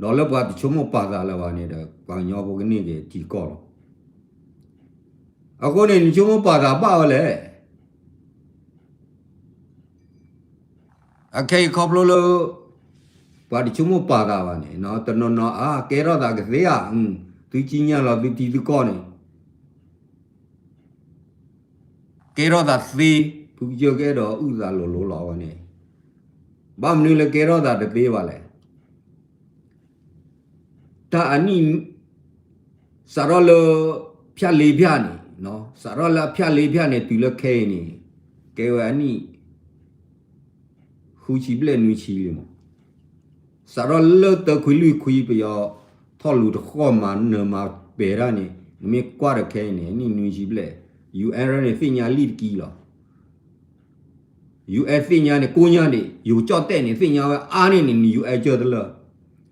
ဒီးလၢပှၤတဆိကမိၣ်ပာ်သးလၢၤဘၣ်န့ၣ်ဒီး ပှၤကညီဖိကန့ၢ်က့ၤအထံအကီၢ်လီၤ. အဃိန့ၣ် နဆိကမိၣ်ပာ်သးဘၣ်ဝဲလဲၣ်. အခဲအံၤခီဖျိလၢ ပှၤတဆိကမိၣ်ပာ်သးဘၣ်န့ၣ် တနီၤနီၤအါ ကဲထီၣ်သးကသ့ဧါ, သုကံညၣ်လီၤသုထံသုကီၢ်န့ၣ် ကဲထီၣ်သးသ့, ဖုကစၢၢ်ကအဲၣ်ဒိးအုၣ်သးလိၤလိၤလီၤဝဲန့ၣ်, ဘၣ်မနုၤလၢကဲထီၣ်သးတသ့ဘၣ်လဲၣ်. တၢ်အနံၣ် စးထီၣ်လၢ ဖၠၣ်လ့ဖၠၣ်န့ၣ်, စးထီၣ်လၢအဖၠၣ်လ့ဖၠၣ်န့ၣ် တုၤလၢခဲအံၤန့ၣ် ကဲဝဲအနံၣ် ဃုဆံဘျဲၣ်နွံဆံလံမး. စးထီၣ်လၢတၢခွံလွံၢ်ခွံ ပယီၤထီၣ်လူၤတဃီၣ်မၤနၢၤမၤပဲာ်တၢ်န့ၣ် နမ့ၢ်ကွၢ်ဒီးခဲအံၤန့ၣ် အနံၣ်နွံဆံဘျဲၣ်, ယူၣ်အဲၣ်န့ၣ် သ့ၣ်ညါလံတကံလီၤ. ယူၣ်အဲၣ်သ့ၣ်ညါန့ၣ် ကိညါန့ၣ် ယိၤကၠီၣ်တဲၣ်န့ၣ် သ့ၣ်ညါဝဲအါန့ၢ်န့ၣ် နယူၣ်အဲၣ်ကၢၢ်တလၢာ်,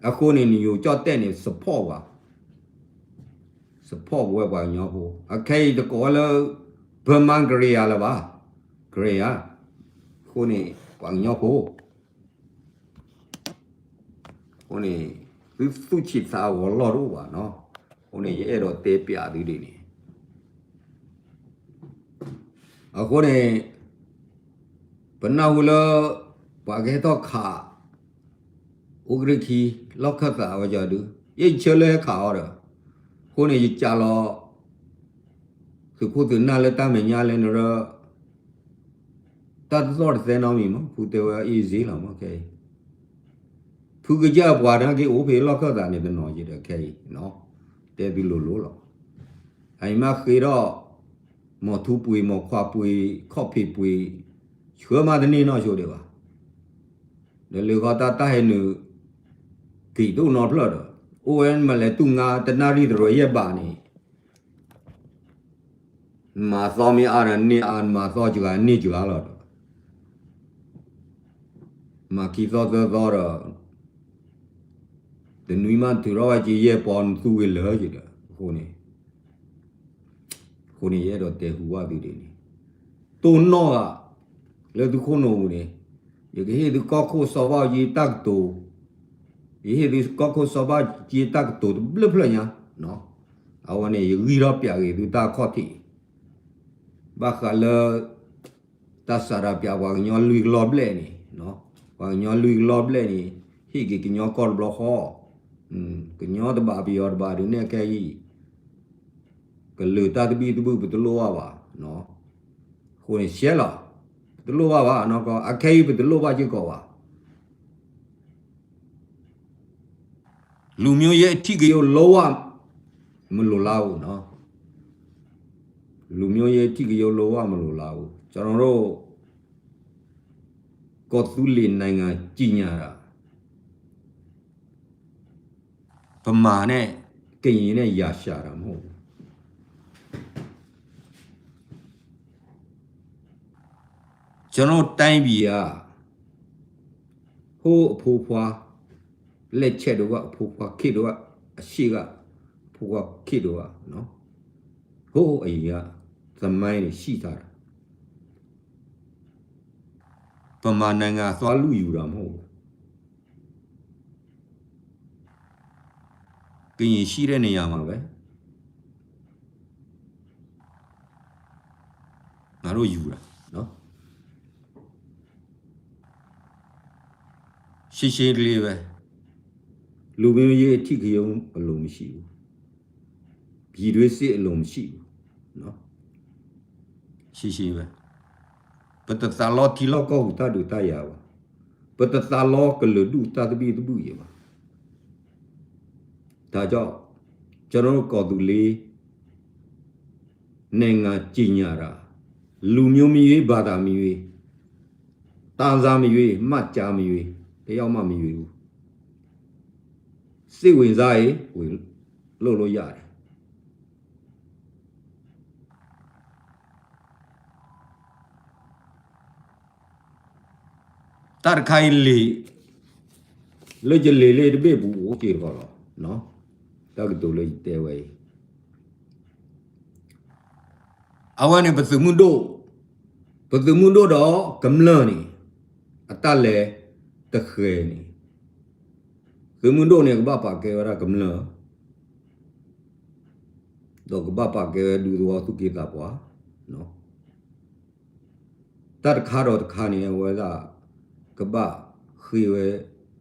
အဃိန့ၣ် နယိၤကၠီၣ်တဲၣ်န့ၣ် support ပှၤ support ပဝဲပှၤကညီဖိ, အခဲအံၤတကိးဝဲလၢ Burma ကရ့ယါလၢၤဘၣ်, ကရ့ယါ, အဃိန့ၣ် ပှၤကညီဖိ အဃိန့ၣ် သုသူၣ်ဆံးသးဂီၤလီၢ်တအိၣ်ဘၣ်နီၤ, အဃိန့ၣ် ယအဲၣ်ဒိးတဲပျးသုဒ်န့ၣ်, အဃိန့ၣ် ပနၢ်ဟူလၢ ပှၤကဟဲထီၣ်ခး အိၣ်ကရံၣ်ခံ လီၢ်ခၢၣ်သးဝဲကီဒု, ယဲယဆၢလၢဟဲခးအီၤဒီး, အဃိန့ၣ် ယကးလီၤ သုးခိၣ်သုးနၢ်လၢတၢ်မဲာ်ညါလဲၣ်န့ၣ်ဒီး တၢ်တသီၣ်တသဲနီတမံၤမး, ဖုတဲဝဲ easy လီၤမး ခဲအံၤ, ဖုကစၢ်ပှၤနာ်က့အိၣ်ဖဲလီၢ်ခၢၣ်သးန့ၣ်တနီၤယံၤဒီးခဲအံၤ, တဲသုလိၤလိၤလီၤ. အအံၤမ့ၢ်ဃ့ထီၣ် မီၤထူပှ့ၤမီၤခွါပှ့ၤခီၣ်ဖံးပှ့ၤ ဆှၢမးတန့ၢ်နီၢ်ဆိဒံးဘၣ်. ဒီးလၢဃီတၢ်တၢ်ဟဲနုာ် က့ၤတအိၣ်နီတဖျၢၣ်ဒီး အိၣ်ဝဲမၤလဲၤတူၢ်ငါတနၣ်ရံၣ်တရၢယဲၢ်ဘးန့ၣ် မၤသီမ့ၢ်အါဒီးန့ၢ်အါ, မၤသီစှၤန့ၢ်စှၤလီၤဒီး မၤခံသီသၢသီဒီး တနွံမးထုးထီၣ်ဝဲက့ၤယဲၢ်ပီနသူဝံၤလၢာ်က့ၤဒီး အဃိန့ၣ် အဃိန့ၣ် ယအဲၣ်ဒိးတဲဟူဘၣ်သုဒ်န့ၣ်, တိၢ်နီၣ်ဂၤ လၢသုခိၣ်နူာ်ပူၤန့ၣ်, ယကဟ့ၣ်သုကီၢ်ခိၣ်စီၤဘၣ်အူကၠံတၢ်ကတိၤ, ယဟ့ၣ်သုကီၢ်ခိၣ်စီၤဘၣ်အူကၠံတၢ်ကတိၤတဘျုးဖျၢၣ်ညါ, အဝဲန့ၣ် ယဂံၢ်ထီၣ်ပျးက့ၤသုတၢ်အခီၣ်ထံး, ဘၣ်ဃးလၢ တၢ်စးထီၣ်ပျးပှၤကညီလွံၢ်ကလီၢ်ဘျဲၣ်န့ၣ်, ပှၤကညီလွံၢ်ကလီၢ်ဘျဲၣ်န့ၣ် ဟ့ၣ်က့ၤကညီကီၢ်တဘျီဃီ, ကညီတဘးပယီၤတဘးဒုးနဲၣ်ခဲအံၤ, ကလုာ်တၢ်သဘံၣ်သဘုၣ်ပတလိၣ်ဘၣ်ဘၣ်, အဃိန့ၣ်ရှဲလီၤ, ပတလိၣ်ဘၣ်ဘၣ်နီၢ်ကီၢ်, အခဲအံၤပတလိၣ်ဘၣ်စ့ၢ်ကီးဘၣ်. လူမျိုးရေးအဓိကရုဏ်း လုံးဝမလိုလားဘူးနော်, လူမျိုးရေးအဓိကရုဏ်း လုံးဝမလိုလားဘူး, ကျွန်တော်တို့ ကော်သူလ့ၤနိုင်ငံကြေညာတာ ဗမာနဲ့ကရင်နဲ့ ယာရှာတာမဟုတ်ဘူး. ကျွန်တော်တိုင်းပြည်က ဟိုးအဖိခွါ လက်ချက်တုန်းက အဖိခွါခေတ်တုန်းက အရှေ့က အဖိခွါခေတ်တုန်းက ဟိုးအရင်က သမိုင်းတွေရှိထားတာ, ဗမာနိုင်ငံသွားလုယူတာမဟုတ်ဘူး. ကရင်ရှိတဲ့နေရာမှာပဲ ငါတို့ယူတာနော်, ရှင်းရှင်းလေးပဲ, လူမျိုးရေးအဓိကရုဏ်း အလိုမရှိဘူး, ပြည်တွင်းစစ် အလိုမရှိဘူးနော်, ရှင်းရှင်းပဲ, ပတသးလီထံလီၢ်ကီၢ်ပူၤ တၢ်ဒုးတၢ်ယၤဘၣ်, ပတသးလီကလုာ်ဒူၣ်တၢ်သဘံၣ်သဘုၣ်ယၤဘၣ်. ဒါကြောင့် ကျွန်တော်တို့ ကော်သူလ့ၤ နိုင်ငံကြေညာတာ လူမျိုးမရွေး ဘာသာမရွေး တန်းစားမရွေး မှတ်ကျားမရွေး တယောက်မှမရွေးဘူး. စိတ်ဝင်စားရင် ဝင်လုပ်လို့ရတယ်. တၢ်တခါအံၤလံာ် လၢယလံာ်လၢတဘ့ၣ်ပူၤအိၣ်က့ၤတကီၢ်လီၤ. တၢ်ကတိၤလၢယတဲဝဲအံၤ အဝဲန့ၣ်ပသုးမုၢ်ဒိၣ်, ပသုးမုၢ်ဒိၣ်ဒီးကမျၢၢ်န့ၣ် အတၢ်လဲၤတဃဲၤန့ၣ်, သုးမုၢ်ဒိၣ်န့ၣ် ကဘၣ်ပာ်ကဲဝဲဒၣ်ကမျၢၢ် ဒီးကဘၣ်ပာ်ကဲဝဲဒူသဝီသူၣ်က့သးပှၢ်, တၢ်တခါဒီးတခါန့ၣ် အဝဲဒၣ် ကဘၣ်ဃ့ဝဲ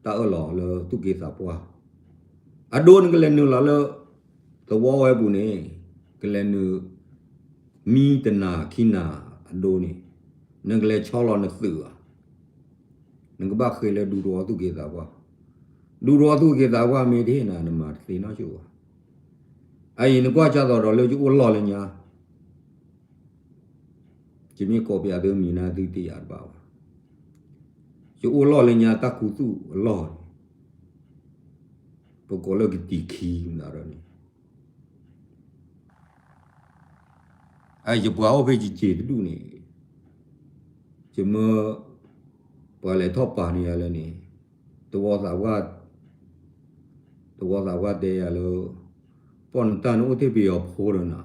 တၢ်အၢၣ်လီၤလၢသူၣ်က့သးပှၢ်, အဒိနကလဲၤနုာ်လီၤလၢ သဝီဝဲပူၤန့ၣ် ကလဲၤနုာ် မံတနၤခံနၤအဒိန့ၣ် နကလဲၤဆီလီၤနသုးဘၣ်, နကဘၣ်ဃ့လၢဒူသဝီသူၣ်က့သးပှၢ်, ဒူသဝီသူၣ်က့သးပှၢ်မ့ၢ်တဟ့ၣ်နၤ နမၤတသ့နီတဘျီဘၣ်. အအံၤနကွၢ်ကၢ်သိးဒီးလၢယအိၣ်လီၢ်လၢညါ ယမ့ၢ်ကိးပျးသုမံၤနၤသုတယာ်တဘၣ်ဘၣ်. ယအိၣ်လီၢ်လၢညါတၢ်ခူသူၣ်အလီၢ်န့ၣ် ပကိးလၢကတံၤခံမနုၤဒီးန့ၣ် ယပှၤအိၣ်ဖဲယစ့ၤတဒူၣ်န့ၣ် ယမၢ ပှၤလဲၤထီၣ်ပာ်န့ၢ်ယၤလၢန့ၣ် သဝီသးပှၢ် သဝီသးပှၢ်တဲယၤလၢ ပီၣ်နတၢ်နအိၣ်ထဲပယီၤဖိဒီးနၤ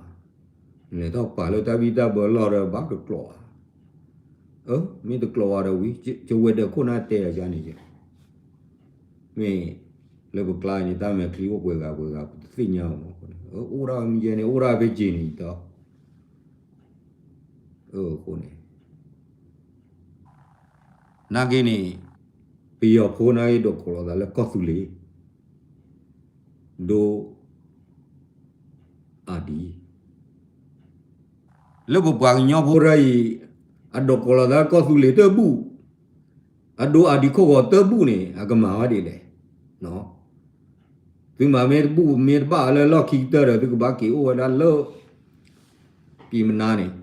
နလဲၤထီၣ်ပာ်လၢတၢ်ဘံၣ်တၢ်ဘၢလီၢ်ဒီးဘၣ်တကျိးဧါ. မ့ၢ်တကျိးဧါဒီးဝံၤ ကဝဲၤဒၢးခိၣ်နၢ်တဲယၤန့ၣ် မ့ၢ်လၢပကျါန့ၣ် တၢ်မဲာ်ချံအိၣ်ပှဲၤဂၤပှဲၤဂၤ ပတသ့ၣ်ညါအီၤမး. အိၣ်ဒၣ်မံယဲန့ၣ် အိၣ်ဒၣ်ဖဲက့ၤန့ၣ်ဒီး အဃိန့ၣ် နာ်က့န့ၣ် ပယီၤဖိနာ်က့ဒိးကိးလီၤသးလၢကီၢ်သူလ့ၤ ဒိး အါဒံး လၢပပှၤကညီဖိရၢအံၤ အဒိးကိးလီၤသးကီၢ်သူလ့ၤတဘူၣ်, အဒိးအါဒံးခိၣ်ဂီၤတဘူၣ်န့ၣ် အကမၤဝဲဒ်လဲၣ်. သုမၤမ့ၢ်တဘူၣ်မ့ၢ်တဘၣ်လၢလီၢ်ခံကတၢၢ်ဒီး သုကဘၣ်က့ၤအိၣ်ဝဲဒၣ်လၢ ပံၤမနါန့ၣ်,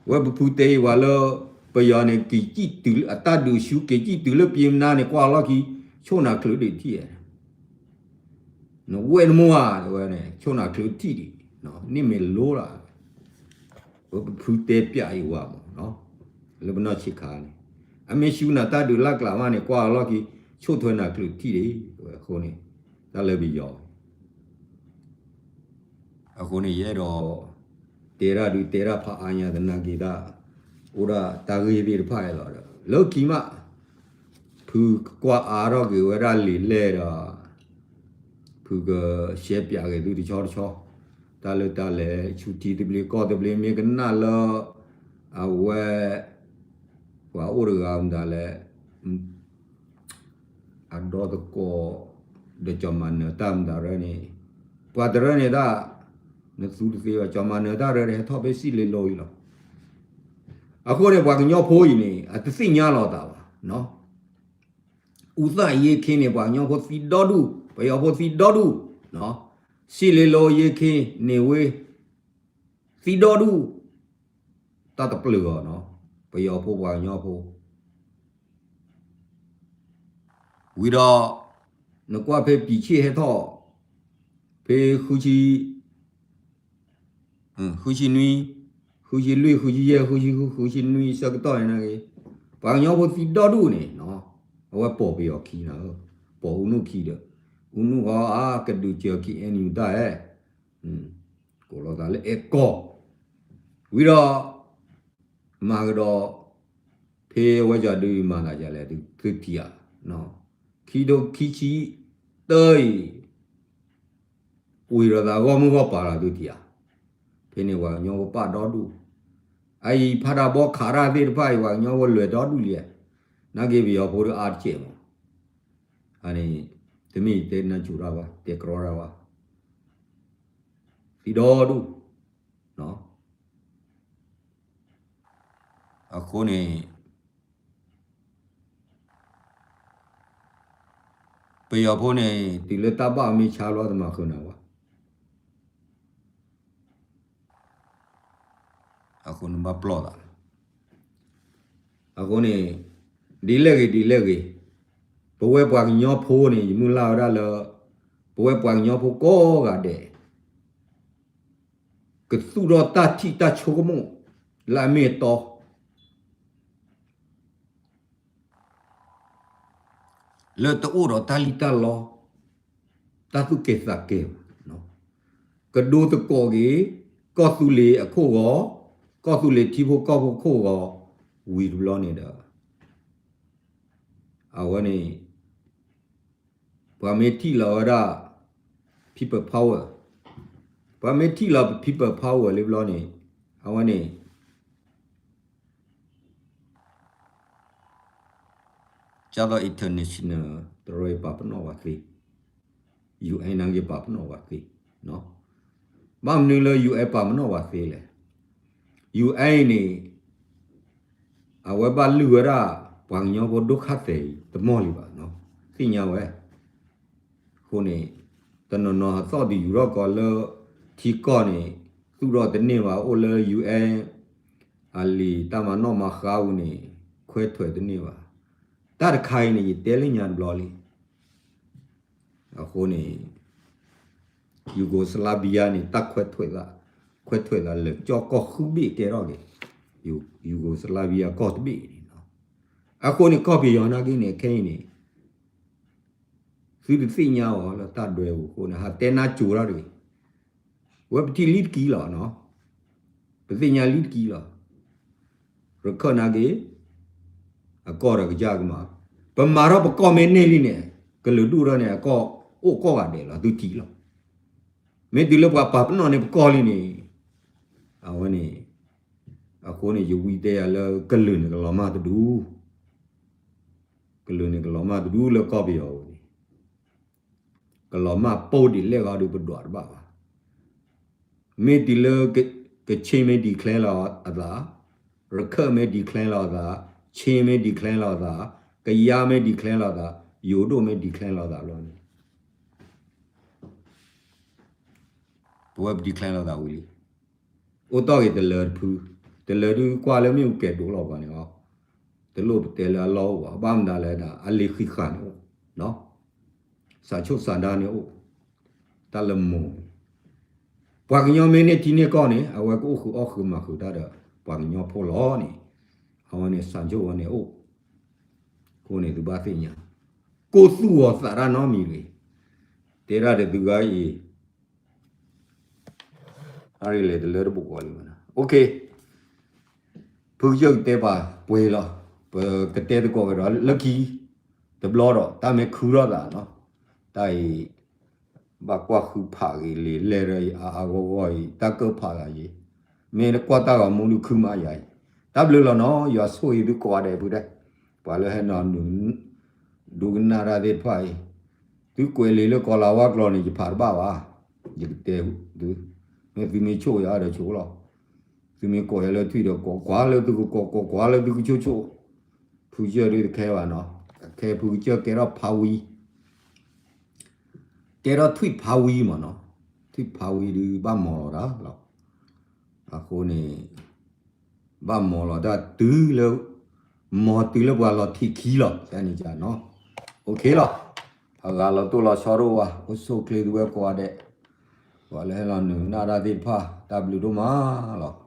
ဝဲပဖုတဲအံၤဝဲလၢ ပယီၤန့ၣ် က့ၤကံၣ်တုၤလၢအတၢ်ဒုးဆူ က့ၤကံၣ်တုၤလၢပံၤမနါန့ၣ် ကွၢ်လီၢ်ခံ ဆိၣ်နၤချုးဒံးထံၣ်ဧါ နဝဲၢ်နမိၢ်ဧါ တဲဝဲန့ၣ် ဆိၣ်နၤချုးထံၣ်ဒံး, န့ၣ်မ့ၢ်လိလီၤ. ပဖုတဲပၠးအံၤဝဲမး လၢပနီၢ်ဆံးခါန့ၣ်, အမ့ၢ်ဆူနၤတၢ်ဒုးလၢ်ကျးမးန့ၣ် ကွၢ်လီၢ်ခံ ဆိၣ်ထွဲနၤချုးထံၣ်ဒံး ဝဲအဃိန့ၣ် တၢ်လၢပယီၤ အဃိန့ၣ် ယအဲၣ်ဒိး တဲတၢ်ဒုးတဲတၢ်ဖးအါညါသနာ်က့တၢ် အိၣ်ဒၣ်တၢ်ဂ့ၢ်သ့ၣ်တဖၣ်အံၤလီၤဒီး လၢခံမး ဖုကကွၢ်အါထီၣ်က့ၤဝဲဒၣ်လံာ်လဲၢ်ဒီး ဖုကရှဲပၠးက့ၤသုတဆီတဆီ တၢ်လၢတၢ်လဲၤဆူထံသဘျ့ကီၢ်သဘျ့မ့ၢ်ကနၣ်လၢ အဝဲ ပှၤအိၣ်တဂၤမတၤလဲၣ် အဒီသကိး ဒီးကၠီၤမၤနၢၤတၢ်မတၤရၢန့ၣ် ပှၤတရၢန့ၣ်တၢ် နသူတသ့ဘၣ် ကၠီၤမၤနၢၤတၢ်ရၢဒီးဟဲထီၣ်ဖဲစံၣ်လ့လိအံၤလီၤ. အဃိန့ၣ် ပှၤကညီဖိအံၤန့ၣ် အတသ့ၣ်ညါလီၤသးဘၣ်. အူသၣ်ယ့ခ့န့ၣ် ပှၤကညီဖိသံဒီဒူၣ် ပယီၤဖိသံဒီဒူၣ်, စံၣ်လ့လိယ့ခ့န့ၣ်ဝဲ သံဒီဒူၣ် တၢ်တပျုာ်အီၤနီၤ ပယီၤဖိပှၤကညီဖိ ဝံၤဒီး နကွၢ်ဖဲပံာ်ဆ့ၣ်ဟဲထီၣ် ဖဲဃုဆံ ဃုဆံနွံ ဃုဆံလွံၢ် ဃုဆံယဲၢ် ဃုဆံဃု ဃုဆံနွံ ဆၢကတီၢ်န့ၣ်ဂ့ၤ ပှၤကညီဖိသံဒီဒူၣ်န့ၣ် အဝဲပိာ်ပယီၤခံနီၤ ပိာ်အူနုၢ်ခံဒီး အူနုၢ်ဃီအကဒုးစၢၤခံအဲၣ်နံၤတၢ်အဲၣ် ကိးလီၤသးလၢအဲၣ်ကီၢ် ဝံၤဒီး မၤကဒီး ဖဲအဝဲကဒုးမၤသးဒ်လဲၣ် သုထံၣ်ဧါ ခံထိခံဆံတၢအံၤ ဝံၤဒီးသးဂီၢ်မုၢ်ဂီၢ်ပၤလီၤသုထံၣ်ဧါ ဖဲန့ၣ်ပှၤကညီဖိပာ်ဒီဒူၣ် အအံၤဖးဒၣ်ဘီခးတၢ်သ့ၣ်တဖၣ်အံၤ ပှၤကညီဖိလဲၤဒီဒူၣ်လံ နာ်က့ပယီၤဖိဒီးအါတကဲးမး အန့ၣ် တမ့ၢ်တဲနၢ်စူၤတၢ်ဘၣ် တဲကြီတၢ်ဘၣ် သံဒီဒူၣ် အဃိန့ၣ် ပယီၤဖိန့ၣ် တုၤလၢတၢ်ဘၣ်အမ့ၢ်ဆါလီၤတမၤဃုာ်နၤဘၣ် အဃိန့ၣ်ဘၣ်ပျီၢ်သးလီၤ အဃိန့ၣ် ဒ်လဲၣ်ဂ့ၤဒ်လဲၣ်ဂ့ၤ ပဝဲပှၤကညီဖိန့ၣ် ယမုၢ်လၢ်ဝဲဒၣ်လၢ ပဝဲပှၤကညီဖိကိးဂၤဒဲး ကသူၣ်ထီၣ်တၢ်ထံၣ်တၢ်ဆိကမိၣ် လၢအမ့ၢ်အတီ လၢတအိၣ်ဒီးတၢ်လံၣ်တၢ်လီ တၢ်သူၣ်ကဲၤသးကဲၤဘၣ် ကဒိသကိးက့ၤ ကီၢ်သူလ့ၤအခိၣ်ဂီၤ ကီၢ်သူလ့ၤထံဖိကီၢ်ဖိခိၣ်ဂီၤ ဝံၤတဘျီန့ၣ်ဒီး အဝဲန့ၣ် ပှၤမ့ၢ်ထံၣ်လီၤဝဲဒၣ် people power ပှၤမ့ၢ်ထံၣ်လီၤ people power လံဘျီန့ၣ် အဝဲန့ၣ် ကၢ်သိး international တရၢပာ်ပနီၣ်ဝဲသ့ ယူၣ်အဲၣ် နာ်က့ပာ်ပနီၣ်ဝဲသ့ ဘၣ်မနုၤလၢ ယူၣ်အဲၣ် ပာ်ပနီၣ်ဝဲသ့လဲၣ် ယူၣ်အဲၣ် န့ၣ် အဝဲဘၣ်လုၢ်ဝဲဒၣ် ပှၤကညီဖိဒိၣ်ခါသဲးအံၤ တမီၢ်လံဘၣ် သ့ၣ်ညါဝဲ အဃိန့ၣ် တနီၤနီၤဟသီၣ်ဒုးယူၤထီၣ်ကီးလၢ ထံကီၢ်န့ၣ် သူၣ်ထီၣ်တန့ၢ်ဘၣ် အိၣ်လၢ ယူၣ်အဲၣ် အလံာ်တၢ်မၤနီၣ်မၤဃါပူၤန့ၣ် ခွဲထွက်တန့ၢ်ဘၣ် တၢ်တခါအံၤန့ၣ် ယတဲလၢညါတဘျီလံ အဃိန့ၣ် Yugoslavia န့ၣ် တၢ်ခွဲထွက်သး ခွဲထွက်သးလၢာ်ကၠီကီၢ်ဃုဘ့ၣ်ကဲထီၣ်က့ၤ Yugoslavia ကီၢ်တဘ့ၣ်န့ၣ်လီၤ. အဃိန့ၣ် ကီၢ်ပယီၤနာ်က့န့ၣ် ခဲအံၤန့ၣ် သုတသ့ၣ်ညါအီၤလၢတၢ်ဒွဲၣ်အပူၤအဃိန့ၣ် ဟးတဲနါစိၤတၢ်တဂ့ၤ. ဝဲပထံၣ်လံတကံလီၤနီၤ, ပသ့ၣ်ညါလံတကံလီၤ. ရခၢၣ်နာ်က့ အကီၢ်ဒီးကစၢ်ကမၤ, ပမၤထီၣ်ပကီၢ်မ့ၢ်န့ၢ်လံန့ၣ် ကလုာ်ဒူၣ်ထီၣ်န့ၣ် အကီၢ်အိၣ်ကိးဂၤဒဲးလီၤ သုထံၣ်လီၤ. မ့ၢ်တုၤလၢပှၤပာ်ပနီၣ်န့ၢ်ပကီၢ်လံန့ၣ် အဝဲန့ၣ် အဃိန့ၣ် ယဝံတဲယၤလၢကလုာ်န့ၣ်ကလီၤမၢ်တဒူၣ်, ကလုာ်န့ၣ်ကလီၤမၢ်တဒူၣ်လၢကီၢ်ပယီၤပူၤန့ၣ် ကလီၤမၢ်ပိၢ်ဒ်လဲၣ်ဂီၤဒီးပဒွးတဘၣ်ဘၣ်. မ့ၢ်တုၤလၢ ကချ့ၣ်မ့ၢ် declare လီၤအသး, ရခၢၣ်မ့ၢ် declare လီၤအသး, ခ့ၣ်မ့ၢ် declare လီၤအသး, ကယါမ့ၢ် declare လီၤအသး, ယိၤဒိၣ်မ့ၢ် declare လီၤအသးဘျီန့ၣ် ပဝဲပ declare လီၤသးဝံၤလံ. အိၣ်တီၢ်က့ၤတလၢတဖု, တလၢဒုးကွၢ်လၢမ့ၣ်အူကဲၤဒိၣ်လီၤပှၤန့ၣ်လီၤ. တလိၣ်ပတဲလၢအလီၢ်အိၣ်ဘၣ်, ဘၣ်မနုၤလဲၣ်ဒၣ် အလံာ်ဃံးဃာ်န့ၣ်အိၣ်, စးဆိၣ်စးဒါန့ၣ်အိၣ်, တၢ်လၢမိၢ် ပှၤကညီမ့ၢ်န့ၢ်ထံန့ၢ်ကီၢ်န့ၣ် အဝဲကအိၣ်ဃုာ်အီၣ်ဃုာ်မၤဃုာ်တၢ်ဒီး ပှၤကညီဖိလီၤန့ၣ်, အဝဲန့ၣ် စးဆိၣ်ဝဲန့ၣ်အိၣ်, အဃိန့ၣ်သုဘၣ်သ့ၣ်ညါ, ကိၢ်သူၣ်ဂီၤသးတၢ်နီတမံၤတဂ့ၤ, တဲဒၣ်ဒီးသုဂၤအံၤ အါရ့လဲၤတလၢတဘိးကီးလံမနီၤ. ဖုကစၢၢ်ကတဲပှၤပှဲၤလီၤ, ပကတဲသကိးဝဲဒီးလၢခံ တဘျီဒီး တၢ်မ့ၢ်ခုထီၣ်သးနီၤ, တၢ်အံၤ ဘၣ်ကွၢ်ဃုဖးဂ့ၤလံ, လဲၤဒီးအါအါဂီၢ်ဂီၢ်အံၤ တၢ်ကၢၣ်ဖးသးယံၤ, မ့ၢ်ကွၢ်တၢ်ဂီၤမူဒုးခုမးယၤအံၤ, တၢ်ဘျုးလီၤနီၤ, ယွၤဆိၣ်ဂ့ၤသုကိးဂၤဒဲးဖုဒဲး, ပှၤလၢဟဲနီၤ ဒိကနၣ်တၢ်သ့ၣ်တဖၣ်အံၤ, သုကွဲးလံာ်လၢကီၤလၤဝါကျိာ်န့ၣ် ယဖးတဘၣ်ဘၣ်, ယကတဲသု, မ့ၢ်သုမ့ၢ်ဆိၣ်ယၤဒီးဆိၣ်လီၤ, သုမ့ၢ်ကိးယၤလၢထွံၣ်ဒီးကိးကွၢ်လၢသုကကိး ကိးကွၢ်လၢသုကဆိၣ်ဆိၣ်, ဖုကစၢၢ်ဒုးတခဲဘၣ်နီၤ, ခဲဖုကစၢၢ်ကဲထီၣ်ဖးဝံ ကဲထီၣ်ထွံၣ်ဖးဝံမ့ၢ်နီၤ, ထွံၣ်ဖးဝံဒုးဘၣ်မီၤလီၤတၢ်လီၤ, အဃိန့ၣ် ဘၣ်မီၤလီၤတၢ်တုၤလၢ မီၤတုၤလၢပှၤလီၤထံးခံလီၤ, န့ၣ်နီၤ, OK လီၤ, အဂၤလီၤတိၢ်လီၤဆီဒိၣ်ဝါ, အိၣ်ဆူၣ်ချ့သုဝဲကိးဂၤဒဲး, ပှၤလၢဟဲလီၤနုာ်နၢ်တၢ်သ့ၣ်တဖၣ် တၢ်ဘျုးဒိၣ်မးလီၤ.